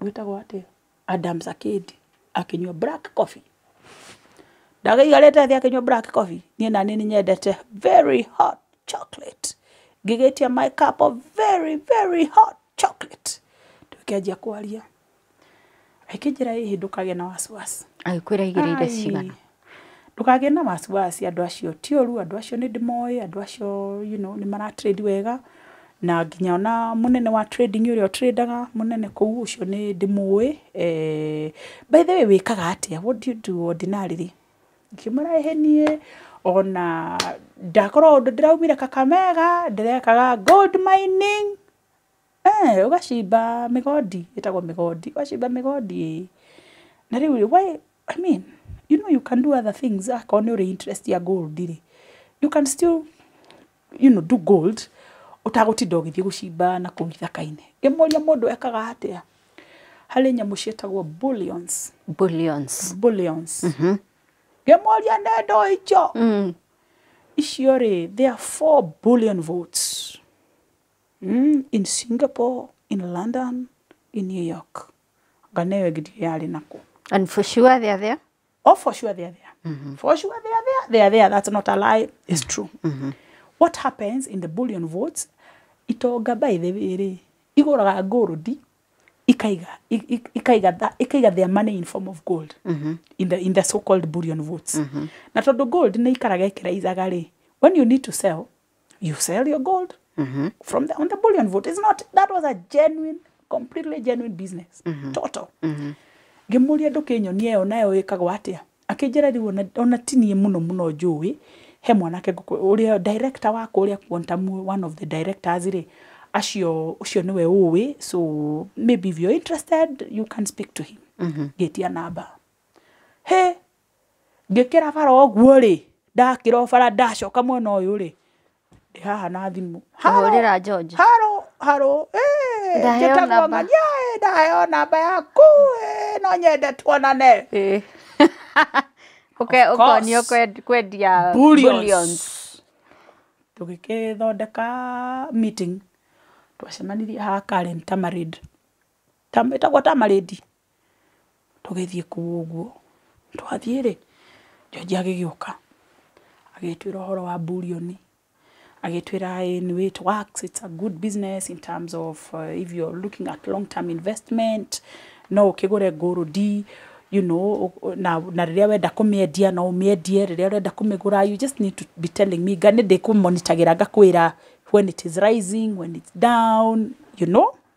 gwĩtagwo atĩa, Adams Arcade, akĩnyua black coffee. Ndagĩikarĩte thĩ akĩnyua black coffee, niĩ naniĩ nĩ nyendete very hot chocolate. Ngĩgĩtia my cup of very very hot chocolate. Tũkĩanjia kwaria, akĩnjĩra, ĩhĩ, ndũkagĩe na wasiwasi. Agĩkwĩra igĩrĩire cigana? Ndũkagĩe na wasiwasi, andũ acio ti ũru, andũ acio nĩ ndĩmoĩ, andũ acio nĩ mara trade wega, na nginya ona mũnene wa trading ũrĩa ũtradaga mũnene kũu, ũcio nĩ ndĩmũĩ. By the way, wĩkaga atĩa? What do you do ordinarily? Ngĩmwĩra, ĩhĩ, niĩ ona ndakorwo ũndũ ndĩraumire Kakamega, ndĩrekaga gold mining. Ũgacimba mĩgondi, ĩtagwo mĩgondi, ũgacimba mĩgondi, ĩĩ. Na rĩu rĩ, why, I mean, you can do other things akorwo nĩ ũrĩ interest ya gold rĩ, you can still do gold ũtagũtinda ũgĩthiĩ gũcimba na kũu ithaka-inĩ. Ngĩmũria mũndũ ekaga atĩa? Harĩ nyamũ ciĩtagwo bullions. Bullions. Bullions. Ngĩmũria nĩ ndũ icio? Icio rĩ, there are 4 bullion vaults in Singapore, in London, in New York. Anga nĩyo ĩngĩ ndiũĩ yarĩ nakũ. And for sure they are there? Oh, for sure they are there. For sure they are there. They are there. That's not a lie. It's true. What happens in the bullion vaults, itonga, by the way rĩ, igũraga gold, ikaiga their money in form of gold in the so-called bullion vaults. Na tondũ gold nĩ ikaraga ĩkĩraizaga rĩ, when you need to sell, you sell your gold from the on the bullion vault. It's not, that was a genuine, completely genuine business. Total. Ngĩmũria, ndũkĩnyonie ĩyo nayo ĩkagwo atĩa? Akĩnjĩra rĩu ona ti niĩ mũno mũno njũĩ, he mwanake ũrĩa director wa kũrĩa Quantum, one of the directors rĩ, acio ũcio nĩwe ũĩ, so maybe if you're interested, you can speak to him. Ngĩtia namba, he ngĩkĩra bara ũguo rĩ, ndakĩra o bara, ndacoka mwena ũyũ rĩ, ndĩ haha na thimũ. Kũhũrĩra George. Haro haro, eh, Ndaheo njĩtagwo namba. Ng'ania, ndaheo namba yaku, no nyende tuonane. Ũke Of course. ũkonio kwendia Bullions. Bullions. Tũgĩkĩthondeka meeting, twacemanirie haha Karen, Tamarind. Ĩtagwo Tamarind. Tũgĩthiĩ kũu ũguo, twathiĩ rĩ, George agĩgĩũka, agĩtwĩra ũhoro wa bullion, agĩtwĩra anyway it works, it's a good business in terms of if you're looking at long term investment, no ũkĩgũre gold, na rĩrĩa wenda kũmĩendia no ũmĩendie, rĩrĩa ũrenda kũmĩgũra, you just need to be telling me, nga nĩ ndĩkũmonitagĩra, ngakwĩra when it is rising, when it's down.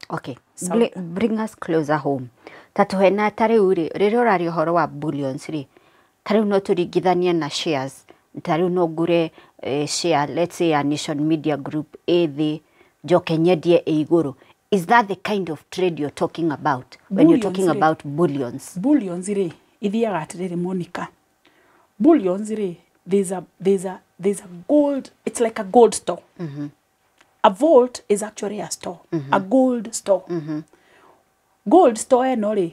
Okay. Bring us closer home. Ta tũhe ta rĩu rĩ, rĩrĩa ũraria ũhoro wa bullions rĩ, ta rĩu no tũringithanie na shares. Ta rĩu no ngũre share, let's say ya Nation Media Group, ĩ thĩ, njoke nyendie ĩ igũrũ. Is that the kind of trade you're talking about when you're Bullions talking rĩ. about bullions? Bullions rĩ, ithiaga atĩrĩrĩ, Monica, bullions rĩ, there's a gold, it's like a gold store. A vault is actually a store, a gold store. Gold store ĩno rĩ,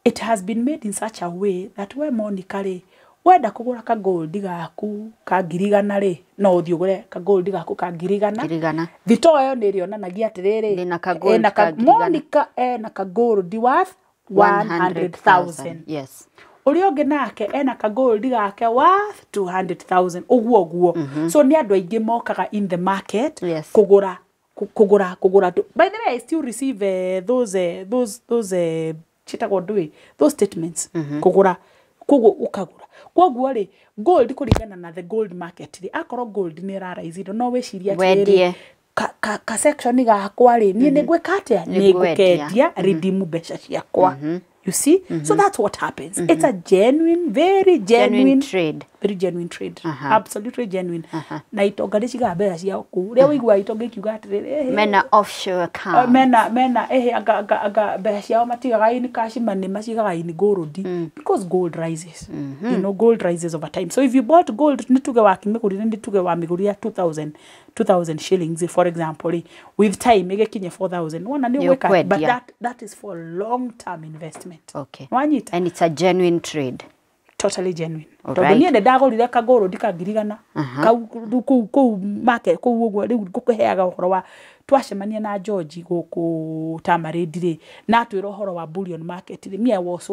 it has been made in such a way that we, Monica rĩ, wenda kũgũra ka gold gaku ka 100,000 rĩ, no ũthiĩ ũgũre ka gold gaku ka 100,000. 100,000. Thitoo ĩyo nĩ ĩrĩonanagia atĩrĩrĩ, Ndĩna ka gold ĩna ka 100,000. Monica ena ka gold worth 100,000. Ũrĩa ũngĩ nake ena ka gold gake worth 200,000, ũguo ũguo. So nĩ andũ aingĩ mokaga in the market kũgũra. Kugura kugura. By the way, I still receive those chitagwo ndui, those statements. Kugura koguo ukagura. Koguo ri gold kuringana na the gold market ri, akorwo gold ni raraizire, no weciria Wendie. Ka section gakwa ri, nie nĩ ngwĩka atĩa? Nĩ ngũkendia, redeem mbeca ciakwa. You see? So that's what happens. It's a genuine, very genuine, Genuine trade. Very genuine trade. Absolutely genuine. Na itonga nĩ cigaga mbeca ciao kũu. Rĩrĩa ũiguaga itonga ikiuga atĩrĩrĩ, Mena offshore account. Mena anga mbeca ciao matigaga in cash money, macigaga in gold, because gold rises. Gold rises over time. So if you bought gold, nĩ tuge wakĩmĩgũrire, nĩ tuge wamĩgũrire 2000 shillings, for example rĩ, with time ĩgĩkinye 4000, wona nĩ Nĩ ũgwĩka. But ũkwendia. that is for long term investment. Wanyita? And it's a genuine trade. Totally genuine. Tondũ niĩ nĩ ndagũrire kagũrũndi ka 100,000 kau rĩu kũu market kũu ũguo. Rĩu ngũkũheaga ũhoro wa twacemania na George gũkũ Tamarind rĩ, na atwĩra ũhoro wa bullion market rĩ, me, I was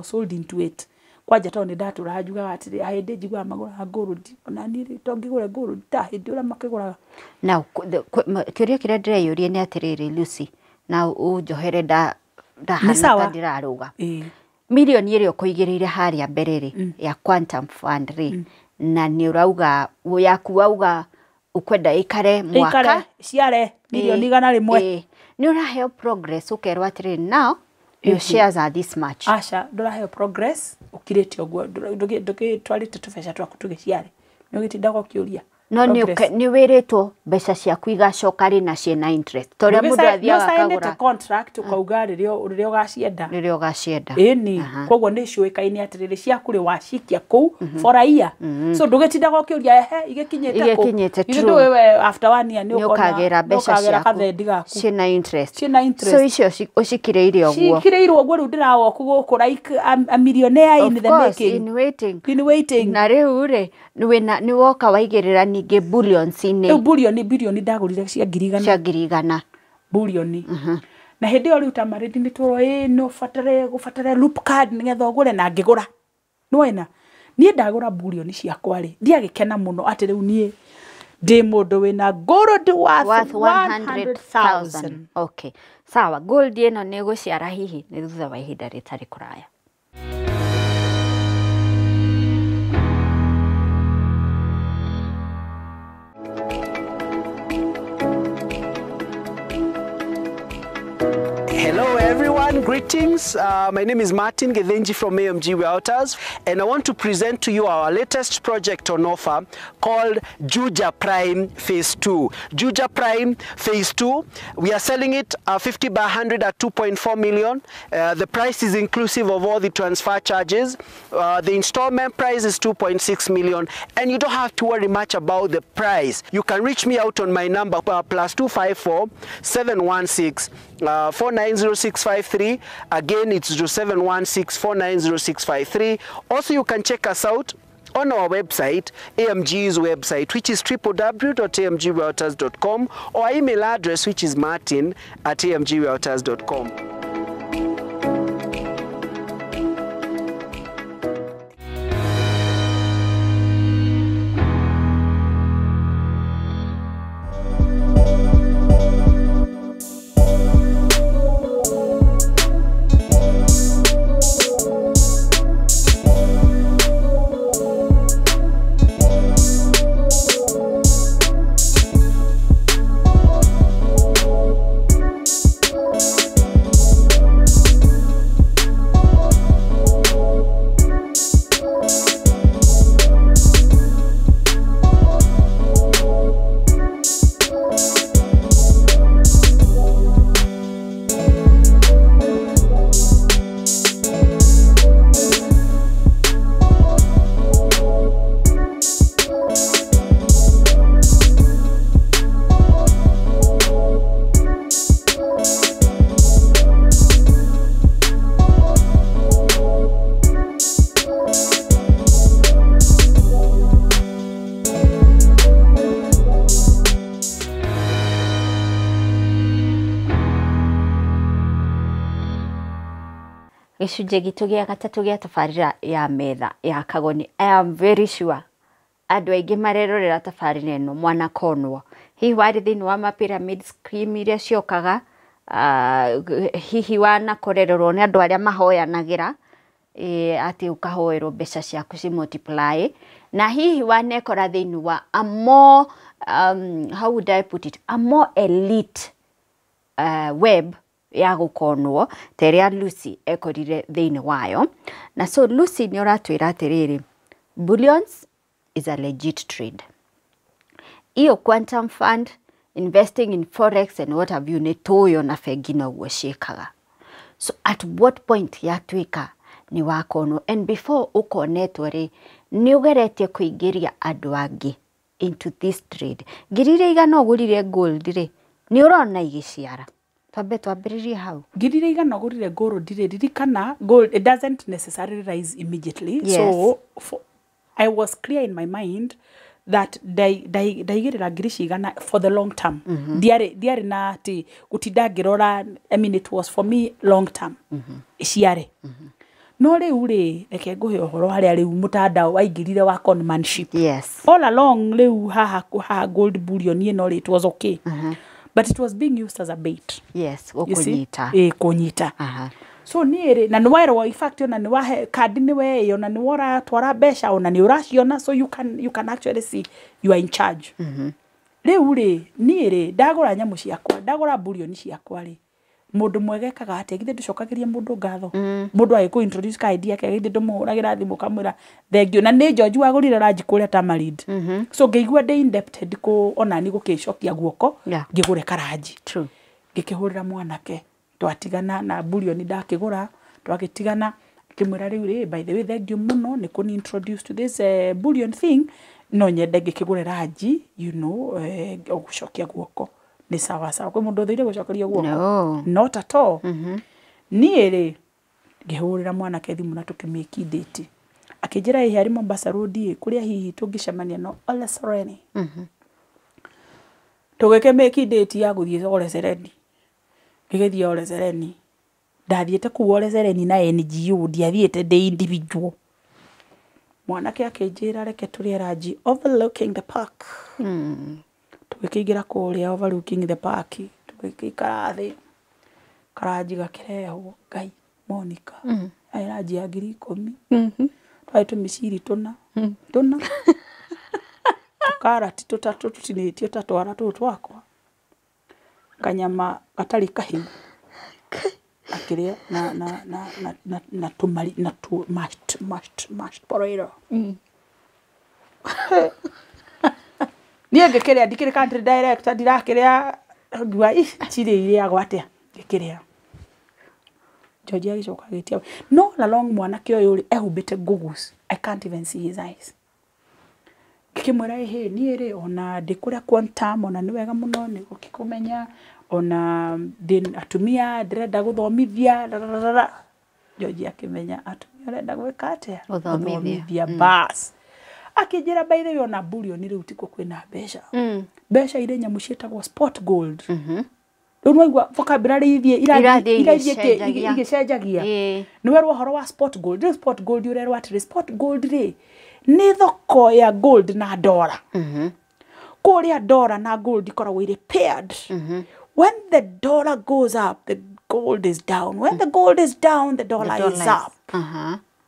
sold into it kwanja, tondũ nĩ ndatũraga njugaga atĩrĩ, hĩndĩ njiguaga magũraga gold, ona niĩ rĩ, to ngĩgũre gold ta hĩndĩ ũrĩa makĩgũraga. Now, kĩũria kĩrĩa ndĩreyũria nĩ atĩrĩrĩ, Lucy, na ũnjohere ndahana Sawa. ta ndĩrarũga. Ĩĩ. Mirioni ĩrĩa ũkũigĩrĩire harĩa mbere rĩ, ya Quantum Fund rĩ, na nĩ ũrauga yaku wauga ũkwenda ĩikare mwaka. Ĩikare ciare mirioni 100. Ĩĩ. Nĩ ũraheo progress, ũkerwo atĩrĩrĩ, now your shares are this much? Aca, ndũraheo progress, ũkirĩte ũguo, ndũgĩtwarĩte tũbeca twaku tũgĩciare, nĩ ũgĩtindaga ũkĩũria No nĩ progress. nĩ wĩrĩtwo mbeca ciaku igacoka rĩ na ciĩna interest, ta ũrĩa mũndũ athiaga Nĩũcainĩte akagũra. Contract, ũkauga rĩrĩa ũgacienda. Rĩrĩa ũgacienda. Ĩni, koguo nĩ ciũĩkaine atĩrĩrĩ, ciaku rĩ, wacikia kũu for a year, so ndũgĩtindaga ũkĩũria, ehe, igĩkinyĩte kũ? Igĩkinyĩte, Githĩ true. ndũĩ we after one year nĩ Nĩ ũkona ũkagĩra nĩ mbeca ũkagĩra ciaku kathendi gaku ciĩna interest. Ciĩna interest. So icio ũcikirĩire ũguo. Cikirĩirwo ũguo. Rĩu ndĩrawoku gũkũ like a millionaire in Of the course, making. in waiting. In waiting. Na rĩu rĩ, nĩ woka waigĩrĩra ningĩ bullions-inĩ. Rĩu bullion, bilioni ndagũrire cia 100,000. Cia 100,000. Bullion, na hĩndĩ ĩyo rĩu Tamarind nĩ tũrwo ĩ no ũbatare gũbatare loop card nĩgetha ũgũre, na ngĩgũra. Nĩwona niĩ ndagũra bullion ciakwa rĩ, ndiagĩkena mũno atĩ rĩu niĩ ndĩ mũndũ wĩna gold worth Worth 100,000. 100,000. Okay, sawa. Gold ĩno nĩ ĩgũciara hihi nĩ thutha wa ihinda rĩtarĩ kũraya. Hello everyone, greetings. My name is Martin Gethenji from AMG Realtors, and I want to present to you our latest project on offer called Juja Prime Phase 2. Juja Prime Phase 2, we are selling it 50 by 100 at 2.4 million. The price is inclusive of all the transfer charges. The installment price is 2.6 million, and you don't have to worry much about the price. You can reach me out on my number +254 716 490653. Again, it's 0716 490653. Also, you can check us out on our website, AMG's website, which is www.amgrealtors.com, or our email address, which is martin@amgrealtors.com. Gĩcunjĩ gitũ gĩa gatatũ gĩa tabarĩra ya Metha ya Kagoni. I am very sure Andũ aingĩ marerorera tabarĩra ĩno mwanakonwo. Hihi warĩ thĩinĩ wa ma pyramid scheme iria ciokaga, hihi wanakorererwo nĩ andũ arĩa mahoyanagĩra, atĩ ũkahoerwo mbeca ciaku ci multiply, na hihi wanekora thĩinĩ wa a more, how would I put it, a more elite web ya gũkonwo ta ĩrĩa Lucy ekorire thĩinĩ wayo. Na so Lucy nĩ ũratwĩra atĩrĩrĩ, bullions is a legit trade. Iyo quantum fund, investing in forex and what have you, nĩ tũĩ ona bengi noguo ciĩkaga. So at what point yatuĩka nĩ wakonwo? And before ũkonetwo rĩ, nĩ ũgeretie kũingĩria andũ angĩ into this trade. Ngiri iria igana ũgũrire gold rĩ, nĩ ũrona igĩciara? Twambe twambĩrĩrie hau. Ngiri iria igana ũgũrire gold rĩ, ririkana gold, it doesn't necessarily rise immediately. Yes. So I was clear in my mind that ndaigĩrĩra ngiri cigana for the long term. Ndiarĩ na atĩ gũtinda ngĩrora, I mean, it was for me long term. Iciare. No rĩu rĩ, reke ngũhe ũhoro harĩa rĩu mũtandao waingĩrire wa conmanship. Yes. All along rĩu haha gold bullion ĩno rĩ, it was okay. But it was being used as a bait. Yes, You see? gũkũnyita. Kũnyita. Aha. So niĩ rĩ, na nĩ werwo, in fact, ona nĩ wahe kandi nĩ we, ona nĩ ũratwara mbeca, ona nĩ ũraciona, so you can actually see you are in charge. Rĩu rĩ, niĩ rĩ, ndagũra nyamũ ciakwa, ndagũra bullion ciakwa rĩ, mũndũ mwega ekaga atĩa? Githĩ ndũcokagĩria mũndũ ngatho? Mũndũ agĩkũ introduce ka idea ke, githĩ ndũmũhũragĩra thimũ ũkamwĩra thengiũ? Na nĩ George wagũrire ranji kũrĩa Tamarind. So ngĩigua ndĩ indebted kũ onani gũkĩcokia guoko. Ngĩgũre karanji. True. Ngĩkĩhũrĩra mwanake, twatigana na bullion ndakĩgũra, twagĩtigana, ngĩmwĩra rĩu rĩ, by the way, thank you mũno nĩ kũni introduce to this bullion thing, no nyende ngĩkĩgũre ranji, gũcokia guoko nĩ sawa sawa. Kwĩ mũndũ ũthũire gũcokerio guoko? No. Not at all. Niĩ rĩ, ngĩhũrĩra mwanake thimũ na tũkĩmĩki date, akĩnjĩra ĩhĩ arĩ Mombasa Road ĩ, kũrĩa hihi tũngĩcemania no Ole Sereni. Tũgĩkĩmĩki date ya gũthiĩ Ole Sereni. Ngĩgĩthiĩ Ole Sereni. Ndathiĩte kũu Ole Sereni na NGO, ndiathiĩte ndĩ individual. Mwanake akĩnjĩra reke tũrĩe ranji overlooking the park. Tũgĩkĩingĩra kũrĩa overlooking the park, tũgĩgĩikara thĩ, karanji gakĩrehwo. Ngai, Monica, yarĩ ranji ya 10,000. Twarĩ tũmĩciri tũna tũna, tũkarati tũtatũ tũtinĩtio ta twara tũtũ twakwa, kanyama gatarĩ kahĩu akĩrĩa na na na na na na tũmari na tũ mashed potato. Niĩ ngĩkĩrĩa, ndikĩrĩ country director, ndirakĩrĩa, ngiuga ih, cirĩ irĩagwo atĩa? Ngĩkĩrĩa. George agĩcoka agĩtia no all along mwanake ũyũ rĩ, ehumbĩte goggles, I can't even see his eyes. Ngĩkĩmwĩra ĩhĩ, niĩ rĩ, ona ndĩ kũrĩa Quantum, ona nĩ wega mũno nĩ gũkĩkũmenya, ona ndĩ atumia ndĩrenda gũthomithia rararara. George akĩmenya atumia arenda gwĩka atĩa? Gũthomithia. Gũthomithia. Bas, akĩnjĩra by the way, ona bullion rĩu tikuo kwĩna mbeca, mbeca irĩ nyamũ ciĩtagwo spot gold. Rĩu nĩwaigua vocabulary ithiĩ Irathiĩ irathiĩ igĩcenjagia. Igĩcenjagia. Nĩ werwo ũhoro wa spot gold. Rĩu spot gold ũrerwo atĩrĩ, spot gold rĩ, nĩ thoko ya gold na dollar. Kũrĩa dollar na gold ikoragwo irĩ paired. When the dollar goes up, the gold is down. When the gold is down, the dollar, The is dollar up.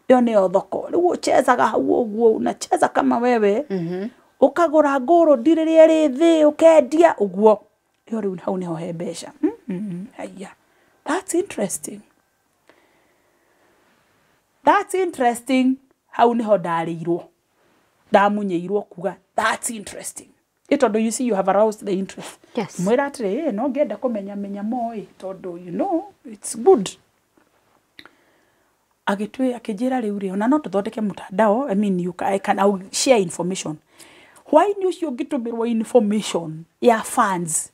Ĩyo nĩyo thoko. Rĩu ũchezaga hau ũguo, unacheza kama wewe, ũkagũra gold rĩrĩa ĩrĩ thĩ, ũkendia ũguo. Ĩyo rĩu hau nĩho he mbeca. Haya, that's interesting, that's interesting. Hau nĩho ndarĩirwo, ndamunyĩirwo kuga that's interesting, ĩ tondũ you see, you have aroused the interest. Mwĩra atĩrĩ, "Ĩ, no ngĩenda kũmenya menya mo ĩ, tondũ you know it's good." Agĩtwĩ akĩnjĩra rĩu rĩ, ona no tũthondeke mtandao, I mean, you can, I can, I will share information. Hwaĩ-inĩ ũcio ngĩtũmĩrwo information ya funds,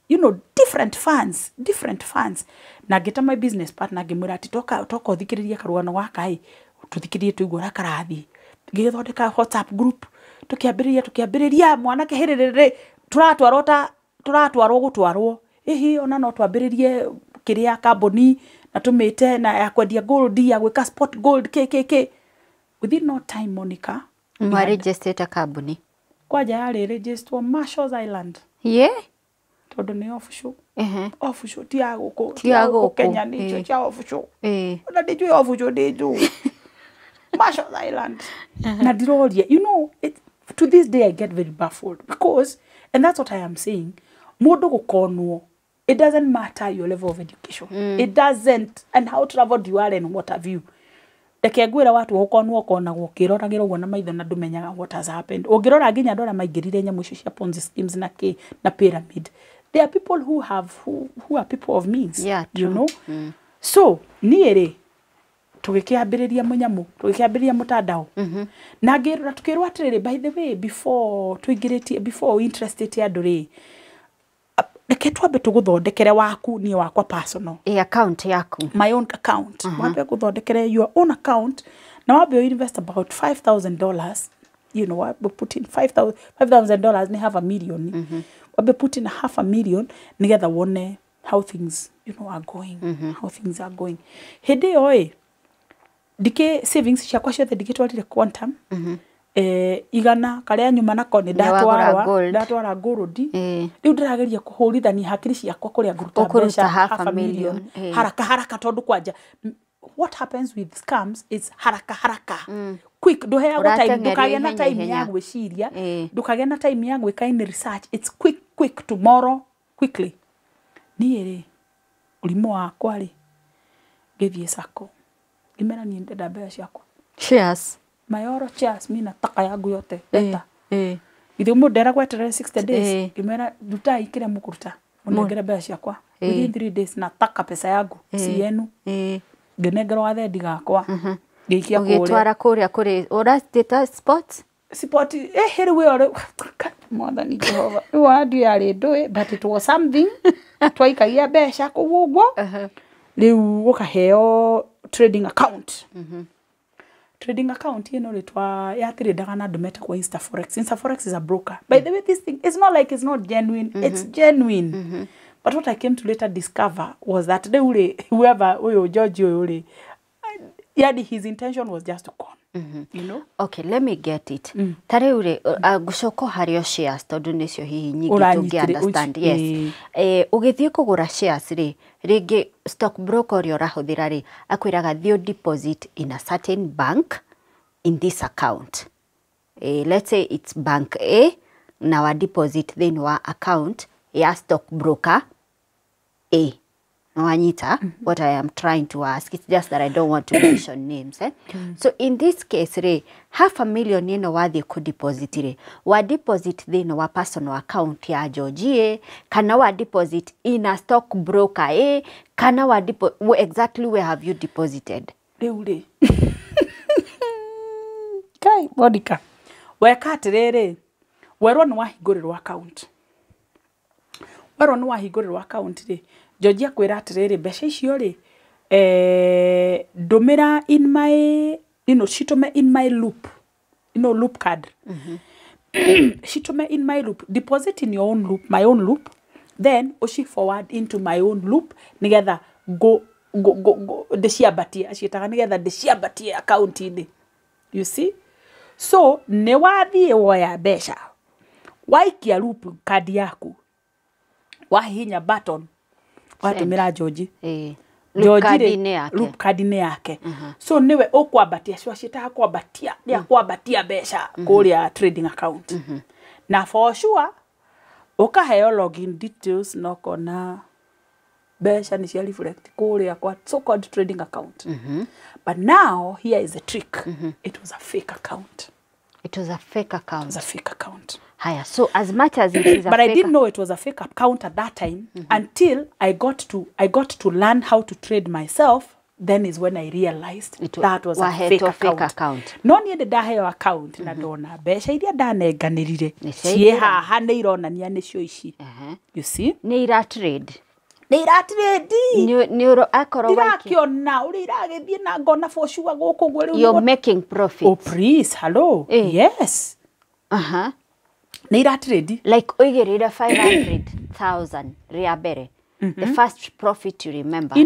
different funds, different funds, na ngĩta my business partner, ngĩmwĩra atĩ toka toka ũthikĩrĩrie karũgano gaka ĩ, tũthikĩrĩrie tũigue ũrĩa karathiĩ. Ngĩgĩthondeka WhatsApp group, tũkĩambĩrĩria mwanake hĩrĩrĩrĩ, tũratwarwo ta tũratwarwo gũtwarwo ĩhi, ona no twambĩrĩrie kĩrĩa kambuni na tũmĩte na ya kwendia gold, ya gwĩka spot gold, k k k. Within no time, Monica, Mwarĩnjĩstĩte kambuni? Kwanja yarĩ registered Marshalls Island. Ye. Tondũ nĩ offshore. Ehe. Offshore ti ya gũkũ. Ti ya gũkũ, Kenya nĩ icio ĩĩ. cia offshore. Ĩĩ. Ona ndinjũĩ offshore ndinjũĩ. Marshalls Island. Na ndiroria, you know, it, to this day I get very baffled because, and that's what I am saying, mũndũ gũkonwo, it doesn't matter your level of education. It doesn't, and how traveled you are and what have you. Reke ngwĩre watu gũkonwo ũkonagwo ũkĩroragĩra ũguo na maitho na ndũmenyaga what has happened. Ũngĩrora nginya andũ arĩa maingĩrire nyamũ icio cia Ponzi schemes na kĩ na pyramid, there are people who have who are people of means, Yeah, you true. know. So niĩ rĩ tũgĩkĩambĩrĩria mũnyamũ, tũgĩkĩambĩrĩria mũtandao na ngĩrora tukĩrwo atĩrĩrĩ, by the way, before tũingĩrĩtie, before interestĩte andũ rĩ, reke twambe tũgũthondekere waku, niĩ wakwa personal. Ĩ account yaku. My own account. Wambe gũthondekere your own account na wambe invest about $5,000, you know, wambe put in $5,000 nĩ half a million. Wambe put in half a million nĩgetha wone how things, you know, are going, how things are going. Hĩndĩ ĩyo ĩ ndikĩ savings ciakwa ciothe ndikĩtwarire Quantum. Igana karĩa nyuma nako nĩ Nĩ wagũra ndatwara gold. Ndatwara gold. Ĩĩ. Rĩu ndĩrageria kũhũrithania hakiri ciakwa kũrĩa ngũruta Ũkũruta mbeca half a million, ĩĩ. Haraka haraka tondũ kwanja what happens with scams is haraka haraka, quick, ndũheagwo time, Ũrateng'erio ndũkagĩa na ihenya time ya ihenya. gwĩciria, Ĩĩ. ndũkagĩa na time ya gwĩka any research. It's quick quick, tomorrow, quickly. Niĩ rĩ ũrimũ wakwa rĩ ngĩthiĩ sacco ngĩmera niĩ ndenda mbeca ciakwa. Shares. Mayoro shares, mi nataka yangu yote, leta. Ĩĩ. Githĩ mũndũ nderagwo eterere 60 days? Ĩĩ. Ngĩmera rutai kĩrĩa mũkũruta mũnengere mbeca ciakwa Ĩĩ. within 3 days, nataka pesa yangu, si yenu. Ĩĩ. Ngĩnengerwo gathendi gakwa ngĩikia kũrĩa. Ũgĩtwara kũrĩa kũrĩ ũratĩta spot. Spot rĩu ĩyo rĩu mwathani Jehova, rĩu wandio yarĩ ndũĩ, but it was something twaikagia mbeca kũu ũguo. Rĩu ũkaheo trading account. Trading account ĩno rĩ twa yatradaga na andũ metagwo Instaforex. Instaforex is a broker, by the way. This thing, it's not like it's not genuine, it's genuine, but what I came to later discover was that rĩu rĩ whoever ũyũ George ũyũ rĩ, yani his intention was just to con, you know. Okay, let me get it. Ta rĩu rĩ ngũcoka harĩ o shares tondũ nĩcio hihi nyingĩ Ũranyitĩrĩ- tũngĩ understand. Yes. Ĩĩ. Ũgĩthiĩ kũgũra shares rĩ, rĩngĩ stock broker ũrĩa ũrahũthĩra rĩ akwĩraga thiĩ deposit in a certain bank in this account. Let's say it's bank A na wa deposit thĩinĩ wa account ya stock broker A. Wanyita what I am trying to ask? It's just that I don't want to mention names. Eh? So in this case rĩ, half a million ĩno wathiĩ kũ deposit rĩ, wa deposit thĩinĩ wa personal account ya George A, kana wa deposit in a stock broker A, kana wa exactly where have you deposited? Rĩu rĩ kai Monica, weka atĩrĩrĩ, werwo nĩ wahingũrĩrwo account, werwo nĩ wahingũrĩrwo account rĩ, George akwĩra atĩrĩrĩ, mbeca icio rĩ ndũmĩra in my, you know, citũme in my loop, you know, loop card, citũme in my loop, deposit in your own loop, my own loop, then ũci forward into my own loop nĩgetha ngũ ngũ ngũ ngũ ndĩciambatie, aciĩtaga nĩgetha ndĩciambatie account-inĩ, you see. So nĩ wathiĩ woya mbeca waikia loop card yaku, wahihinya button, watũmĩra George. Eh. George rĩ, Card-inĩ yake. loop card-inĩ yake. So nĩwe ũkwambatia, cio ciĩtaga kwambatia, nĩ akwambatia mbeca kũrĩa trading account, na for sure ũkaheo login details na ũkona mbeca nĩ cia reflect kũrĩa kwa so called trading account. But now here is the trick. It was a fake account. It was a fake account. It was a fake account. Haya, so as much as it is a But I fake didn't know it was a fake account at that time until I got to learn how to trade myself. Then is when I realized It that was a wahetwo fake fake account. Account. No niĩ ndĩ ndaheo account na ndona mbeca iria ndanenganĩrire Nĩ ciĩ ciaingĩra. haha nĩ ironania nĩcio ici. You see? Nĩ ira trade. Nĩ iratrade. Nĩ ũro akorwo waikia. Ndirakĩona ũrĩa iragĩthiĩ na ngona for sure gũkũ ũguo rĩu You're making profit. Oh please, hello. Eh. Yes. Nĩ iratrade. Like ũigĩrĩire 500,000 rĩa mbere. The first profit you remember.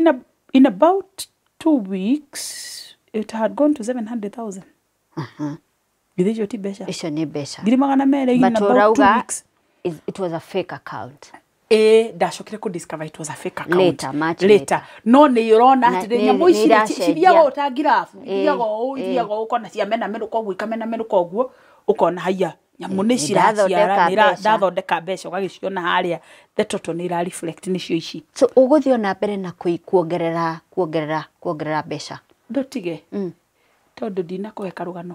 In about 2 weeks it had gone to 700,000. Githĩ icio ti mbeca? Icio nĩ mbeca. 200,000 in But about 2 ũrauga weeks. It was a fake account. Ĩ, ndacokire kũ discover it was a fake account. Later, much later. later. No nĩ ũrona Na atĩrĩ, nyamũ nĩ ici rĩ, iracenjia. cithiaga ũũ ta ngirabu, ithiaga ũũ, Ĩ. ithiaga ũũ, ũkona ciamena mĩrũka ũguo, ikamena mĩrũka ũguo, ũkona haiya, nyamũ nĩ Nĩ ciraciara, ndathondeka nĩ ira- mbeca. ndathondeka mbeca, ũgagĩciona harĩa the total nĩ ira reflect nĩcio ici. So ũgũthiĩ ona mbere na kuongerera kuongerera kuongerera mbeca? Ndũtige, tondũ ndinakũhe karũgano.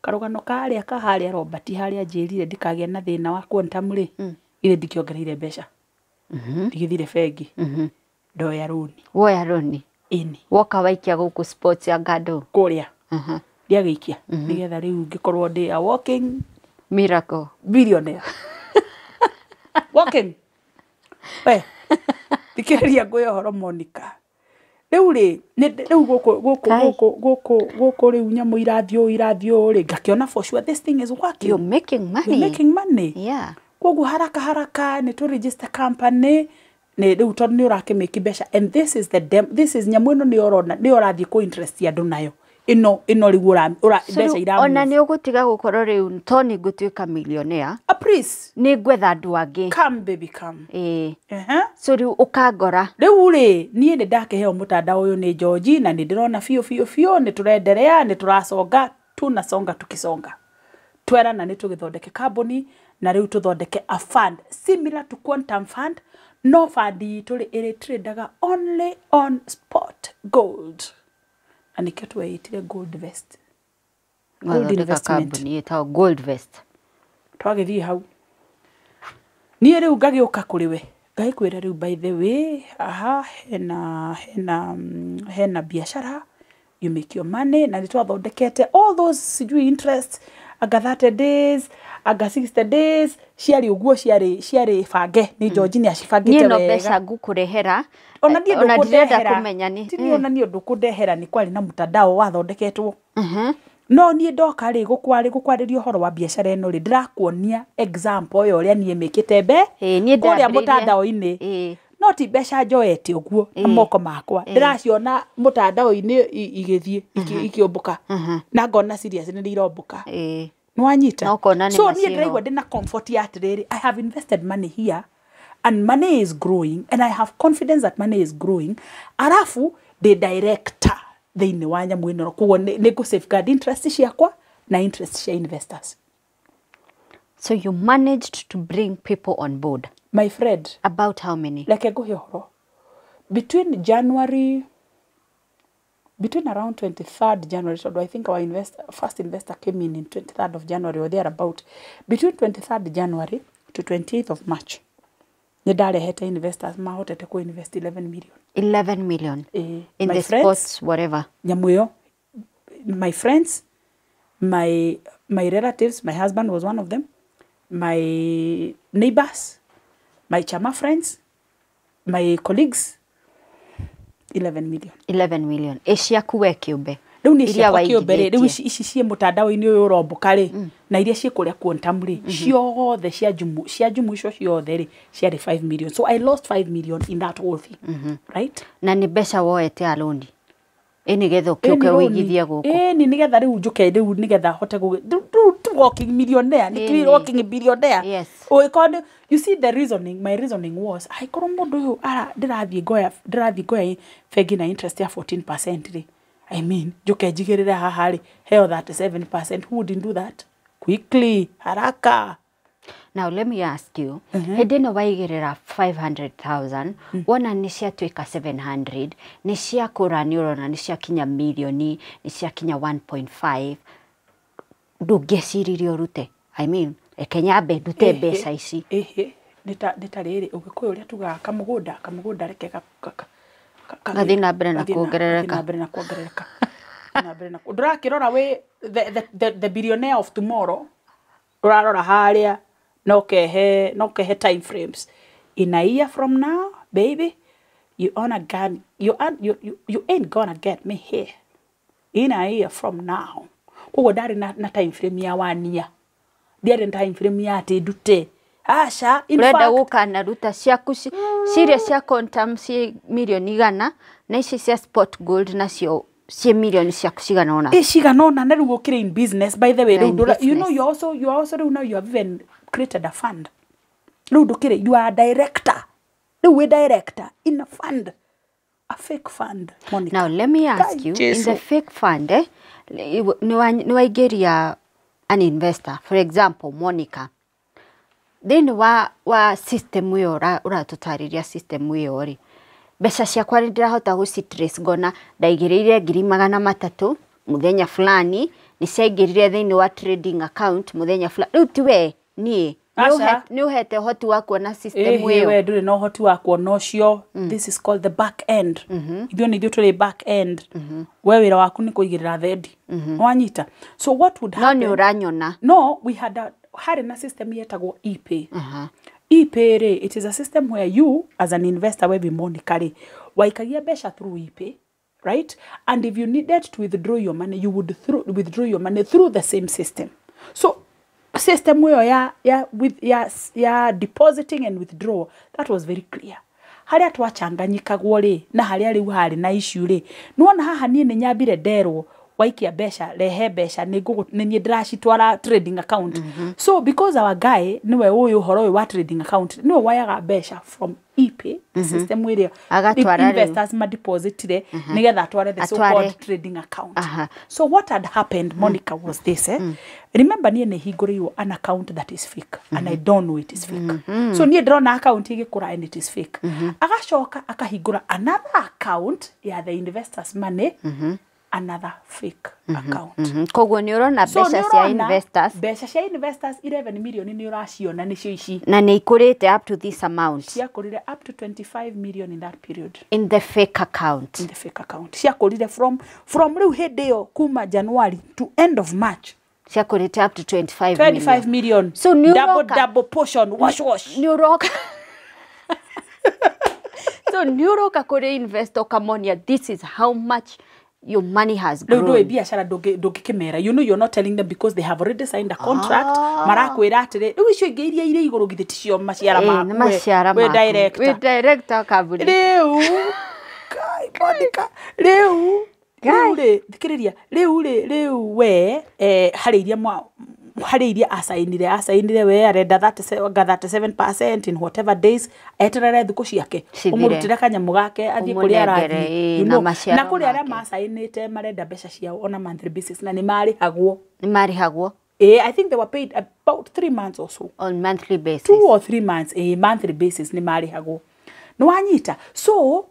Karũgano karĩa ka harĩa Robert harĩa njĩrire ndikagĩa na thĩna wa quantum rĩ, githĩ ndikĩongereire mbeca, ndigĩthire bengi, ndoya rũni. Woya rũni? Ĩni. Woka waikia gũkũ sports ya ngandũ? Kũrĩa ndiagĩikia nĩgetha rĩu ngĩkorwo ndĩ a walking Miracle. Billionaire walking. We thikĩrĩria ngwĩre ũhoro, Monica. Rĩu rĩ, rĩu gũkũ gũkũ Kai. gũkũ gũkũ gũkũ rĩu nyamũ irathiĩ ũũ, irathiĩ ũũ rĩ, ngakĩona for sure this thing is working. You're making money. We're making money. Koguo haraka haraka nĩ tũ register company nĩ rĩu, tondũ nĩ ũrakĩmĩki mbeca, and this is the dem, this is nyamũ ĩno nĩ ũrona nĩ ũrathiĩ kũ interest andũ nayo ĩno ĩno rĩu ũra So mbeca rĩu ira ona nĩ ũgũtiga gũkorwo rĩu to nĩ ngũtuĩka millionaire. Ah, please. Nĩ ngwetha andũ angĩ. Come, baby, come. Ĩĩ. Ehe. So rĩu ũkangora. Rĩu rĩ, niĩ nĩ ndakĩheo mũtandao ũyũ nĩ George, na nĩ ndĩrona biũ biũ biũ nĩ tũrenderea, nĩ tũrasonga, tunasonga tukisonga. Twerana nĩ tũgĩthondeke kambuni na rĩu tũthondeke a fund similar to Quantum Fund, no fund itũ rĩ, ĩrĩ tradeaga only on spot gold, na nĩkĩo tweĩtire Gold Vest, Gold Gwathondeka Investment. Kambuni ĩtagwo Gold Vest. Twagĩthiĩ hau, niĩ rĩu ngagĩũka kũrĩ we, ngagĩkwĩra rĩu, by the way, aha hena biashara, you make your money, na nĩ twathondekete all those sijui interest, anga 30 days, anga 60 days, ciarĩ ũguo, ciarĩ bange nĩ George, nĩ Niĩ acibangĩte no wega. mbeca ngũkũrehera. Ona niĩ Ona ndirenda ndũkũndehera. kũmenya nĩ Ti niĩ, ona niĩ ndũkũndehera, nĩ kwarĩ na mtandao wathondeketwo. No niĩ ndoka rĩ gũkwarĩria ũhoro wa biacara ĩno rĩ, ndĩrakuonia example ya ũrĩa niĩ mĩkĩte mbe Ĩĩ, niĩ kũrĩa mũtandao-inĩ. No ti mbeca njoete ũguo na moko makwa, ndĩraciona mũtandao-inĩ igĩthiĩ ikĩũmbũka, na ngona serious nĩ irombũka. Nĩwanyita? Na ũkona nĩ So ma niĩ ciĩho. ndĩraigua ndĩna comfort ya atĩrĩrĩ, I have invested money here and money is growing, and I have confidence that money is growing. Arafu ndĩ director thĩinĩ wa nyamũ ĩno, koguo nĩ ngũ safeguard interest ciakwa na interest cia investors. So you managed to bring people on board? My friend. About how many? Reke ngũhe ũhoro. Between January, between around 23rd January, so I think our first investor came in 23rd of January or thereabout, between 23rd January to 28th of March, nĩ ndarehete investors mahotete ku invest 11 million. 11 million? Eh, in my the friends, sports whatever. Nyamũ ĩyo, my friends, my relatives, my husband was one of them, my neighbors, my chama friends, my colleagues, 11 million. 11 million ĩ ciaku we kĩũmbe? Rĩu nĩ Iria ciakwa kĩũmbe rĩ, rĩu waigithĩtie. ici ciĩ mũtandao-inĩ ũyũ ũrombũka rĩ, na iria ciĩ kũrĩa Quantum rĩ, ciothe cia jumu icio ciothe rĩ, ciarĩ 5 million. So I lost 5 million in that whole thing, right? Na nĩ mbeca woete ya rũni ĩ nĩgetha ũkĩũke ũigithie gũkũ? Ĩni, nĩgetha rĩu njũke, rĩu nĩgetha hote rĩu ti walking millionaire, nĩ Ĩni. Walking billionaire. Ũgĩkorwo you see the reasoning, my reasoning was, angĩkorwo mũndũ ũyũ ndĩrathiĩ ngoya bengi na interest ya 14% rĩ, I mean, njũke njigĩrĩre haha rĩ, heo 37%, who wouldn't do that quickly, haraka? Now let me ask you, hĩndĩ ĩno waigĩrĩra 500,000, wona nĩ ciatuĩka 700, nĩ ciakũra, nĩ ũrona nĩ ciakinya mirioni, nĩ ciakinya 1.5, ndũngĩeciririe ũrute, I mean, reke nyambe ndute mbeca ici? Ĩhĩ, nĩ ta rĩrĩ, ũgĩkũyũ ũrĩa tugaga kamũgũnda reke Gathiĩ na mbere na gathiĩ kuongerereka. Gathiĩ na mbere na kuongerereka. Gathiĩ na mbere na ndũrakĩrora wĩ the billionaire of tomorrow, ũrarora harĩa no kehe time frames. In a year from now, baby, you on a gun, you, aren't- you, you, you ain't gonna get me here in a year from now. Koguo ndarĩ na time frame ya one year, ndiarĩ na time frame ya atĩ ndute, aca. In Ũrenda fact, gũkanaruta ciaku ciria cia quantum ci mirioni 100, na ici cia spot gold nacio Cie milioni ciaku cigana ũna. Ĩ cigana ũna, na rĩu ũkĩrĩ in business, by the way. Rĩu you know you are also rĩu now you have even created a fund. Rĩu ndũkĩrĩ, you are a director. Rĩu wĩ director in a fund, a fake fund, Monica. Now let me ask you, in the fake fund, nĩ waingĩria an investor, for example Monica, thĩinĩ wa system ĩyo ũratũtarĩria, system ĩyo rĩ, mbeca ciakwa nĩ ndĩrahota gũci trace, ngona ndaigĩrĩire 300,000 mũthenya fulani, nĩ ciaingĩrire thĩinĩ wa trading account mũthenya fulani. Rĩu ti we niĩ nĩ ũhete ũhoti wa kuona system ĩyo? We ndũrĩ na ũhoti wa kuona ũcio. This is called the back end. Ithuĩ nĩ ithuĩ tũrĩ back end. We wĩra waku nĩ kũigĩrĩra thendi. Wanyita? So what would happen? No nĩ ũranyona. No, we had a harĩ na system yetagwo ePay. ePay rĩ, it is a system where you as an investor, we Monica rĩ, waikagia mbeca through ePay, right? And if you needed to withdraw your money, you would withdraw your money through the same system. So system ĩyo ya, with, ya depositing and withdraw, that was very clear. Harĩa twachanganyikagwo rĩ, na harĩa rĩu harĩ na issue rĩ, nĩwona haha niĩ nĩ nyambire nderwo, waikia mbeca, rehe mbeca, nĩ niĩ ndĩracitwara trading account. So because our guy nĩwe ũĩ ũhoro ũyũ wa trading account, nĩwe wayaga mbeca from ePay system ĩrĩa investors madepositire, nĩgetha atware the so called trading account. So what had happened, Monica, was this, eh? Remember niĩ nĩ hingũrĩirwo an account that is fake, and I don't know it is fake. So niĩ ndĩrona account ĩgĩkũra and it is fake. Agacoka akahingũra another account ya the investors' money, another fake account. Koguo nĩ ũrona mbeca cia investors. Mbeca cia investors 11 million nĩ ũraciona nĩcio ici. Na nĩ ikũrĩte up to this amount. Ciakũrire up to 25 million in that period. In the fake account. In the fake account. Ciakũrire from rĩu hĩndĩ ĩyo kuma January to end of March. Ciakũrĩte up to 25 25 million. So nĩ double double portion, wash wash. Nĩ ũroka, so nĩ ũroka kũrĩ investor ũkamonia, "This is how much your money has grown." Rĩu ndũĩ biacara ndũngĩkĩmera. You know you're not telling them because they have already signed a contract. Marakwĩra atĩrĩ, rĩu icio ingĩ iria irĩ igũrũ githĩ ticio maciara maku? Maciara maku. Wĩ director. Wĩ director kambuni. Rĩu Kai, Monica, rĩu rĩ, thikĩrĩria, rĩu rĩ, rĩu we harĩ iria harĩ iria acainire we arenda 37% in whatever days, eterere thikũ ciake, ũmũrutĩre kanyamũ gake athiĩ kũrĩa arathiĩ. Na kũrĩ arĩa macainĩte marenda mbeca ciao on a monthly basis, na nĩ marĩhagwo. Nĩ marĩhagwo. I think they were paid about 3 months or so. On monthly basis. 2 or 3 months, monthly basis nĩ marĩhagwo. Nĩ wanyita? So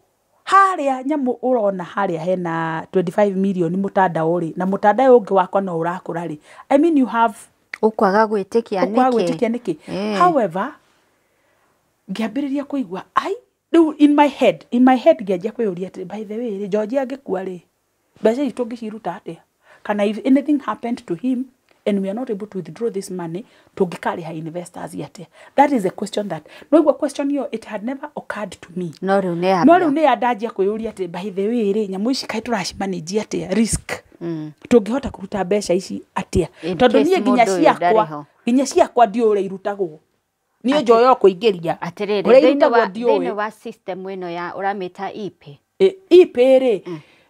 harĩa nyamũ ũrona harĩa hena 25 million mũtandao rĩ, na mũtandao ũngĩ wakwa no ũrakũra rĩ, I mean, you have Ũkwaga gwĩtĩkia nĩkĩ? Ũkwaga gwĩtĩkia nĩkĩ? However, ngĩambĩrĩria kũigua ai rĩu in my head ngĩanjia kwĩyũria atĩrĩ, by the way rĩ, George angĩkua rĩ, mbeca ici tũngĩciruta atĩa? Kana if anything happened to him and we are not able to withdraw this money, tũngĩkarĩha investors atĩa? That is a question that no question ĩyo, it had never occurred to me. No rĩu nĩ No rĩu nĩ ndanjia kwĩyũria atĩ, by the way rĩ, nyamũ ici kaĩ tũracimanĩnjia atĩa? Risk, tũngĩhota kũruta mbeca ici atĩa? Tondũ niĩ nginya ciakwa ndiũĩ ũrĩa irutagwo. Niĩ njoya o kũingĩria. Atĩrĩrĩ, thĩinĩ wa system ĩno ya ũramĩta ePay. ePay rĩ,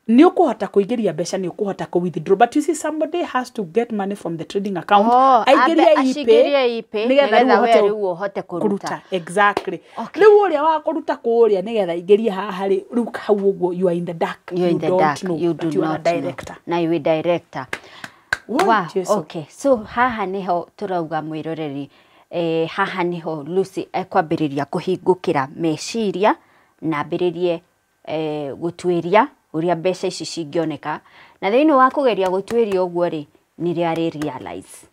nĩ ũkũhota kũingĩria mbeca, nĩ ũkũhota kũ withdraw, but you see, somebody has to get money from the trading account, aingĩrie ePay, nĩgetha rĩu ũhote kũruta. Exactly. Rĩu ũrĩa wa kũruta kũrĩa nĩgetha aingĩrie haha rĩ, rĩu hau ũguo you are in the dark. You don't know, you do but you are a not know. Director. Na you director. Wow, okay. So haha niho tũrauga mwĩroreri, haha niho Lucy ekwambĩrĩria kũhingũkĩra meciria na ambĩrĩrie gũtuĩria ũrĩa mbeca ici cingĩoneka, na thĩinĩ wa kũgeria gũtuĩria ũguo rĩ, nĩrĩo arĩ realize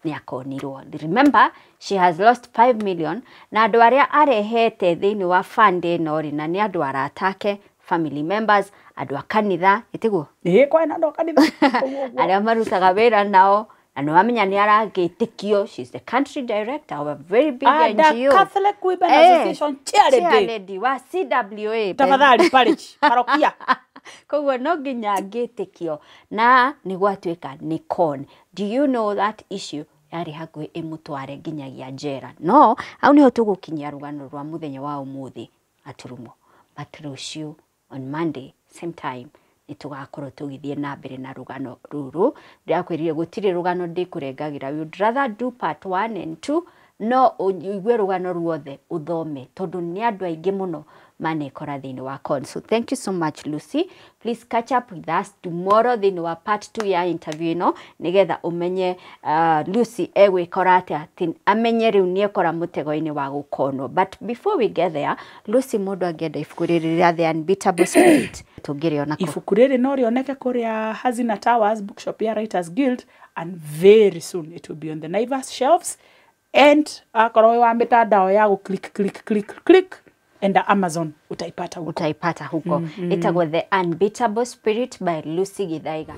nĩ akonirwo. Remember, she has lost 5 million, na andũ arĩa arehete thĩinĩ wa fund ĩno rĩ, na nĩ andũ aratake, family members, andũ a kanitha, ĩtiguo? Ĩĩ, kwena andũ a kanitha. Arĩa marutaga wĩra nao, na nĩ wamenya nĩ aragĩtĩkio, she's the country director of a very big NGO. Catholic Women Association chairlady. Chairlady wa CWA. Tafadhali, parish, parokia. Koguo no nginya ngĩtĩkio na nĩ gwatuĩka nĩ con. Do you know that issue yarĩ hakuhĩ ĩmũtware nginyagia njera? No hau nĩho tũgũkinyia rũgano rwa mũthenya wa ũmũthĩ aturumo, but rũciũ on Monday same time. Nĩ tũgakorwo tũgĩthiĩ na mbere na rũgano rũrũ. Ndĩrakwĩrire gũtirĩ rũgano ndĩkũrengagĩra. We would rather do part 1 and 2, no ũigue rũgano ruothe ũthome, tondũ nĩ andũ aingĩ mũno manekora thĩinĩ wa con. So thank you so much, Lucy. Please catch up with us tomorrow thĩinĩ wa part 2 ya interview ĩno, nĩgetha ũmenye Lucy egwĩkora atĩa, atĩ amenye rĩu nĩ ekora mũtego-inĩ wa gũkonwo. But before we get there, Lucy, mũndũ angĩenda ibuku rĩrĩ rĩa The Unbeatable Spirit, tũngĩrĩona kũ? Ibuku rĩrĩ no rĩoneke kũrĩa Hazina Towers Bookshop ya Writers Guild, and very soon it will be on the Naivas shelves, and akorwo wĩ wa mĩtandao ya gũ click click click click, enda Amazon, utaipata huko. Utaipata huko. Ĩtagwo The Unbeatable Spirit by Lucy Githaiga.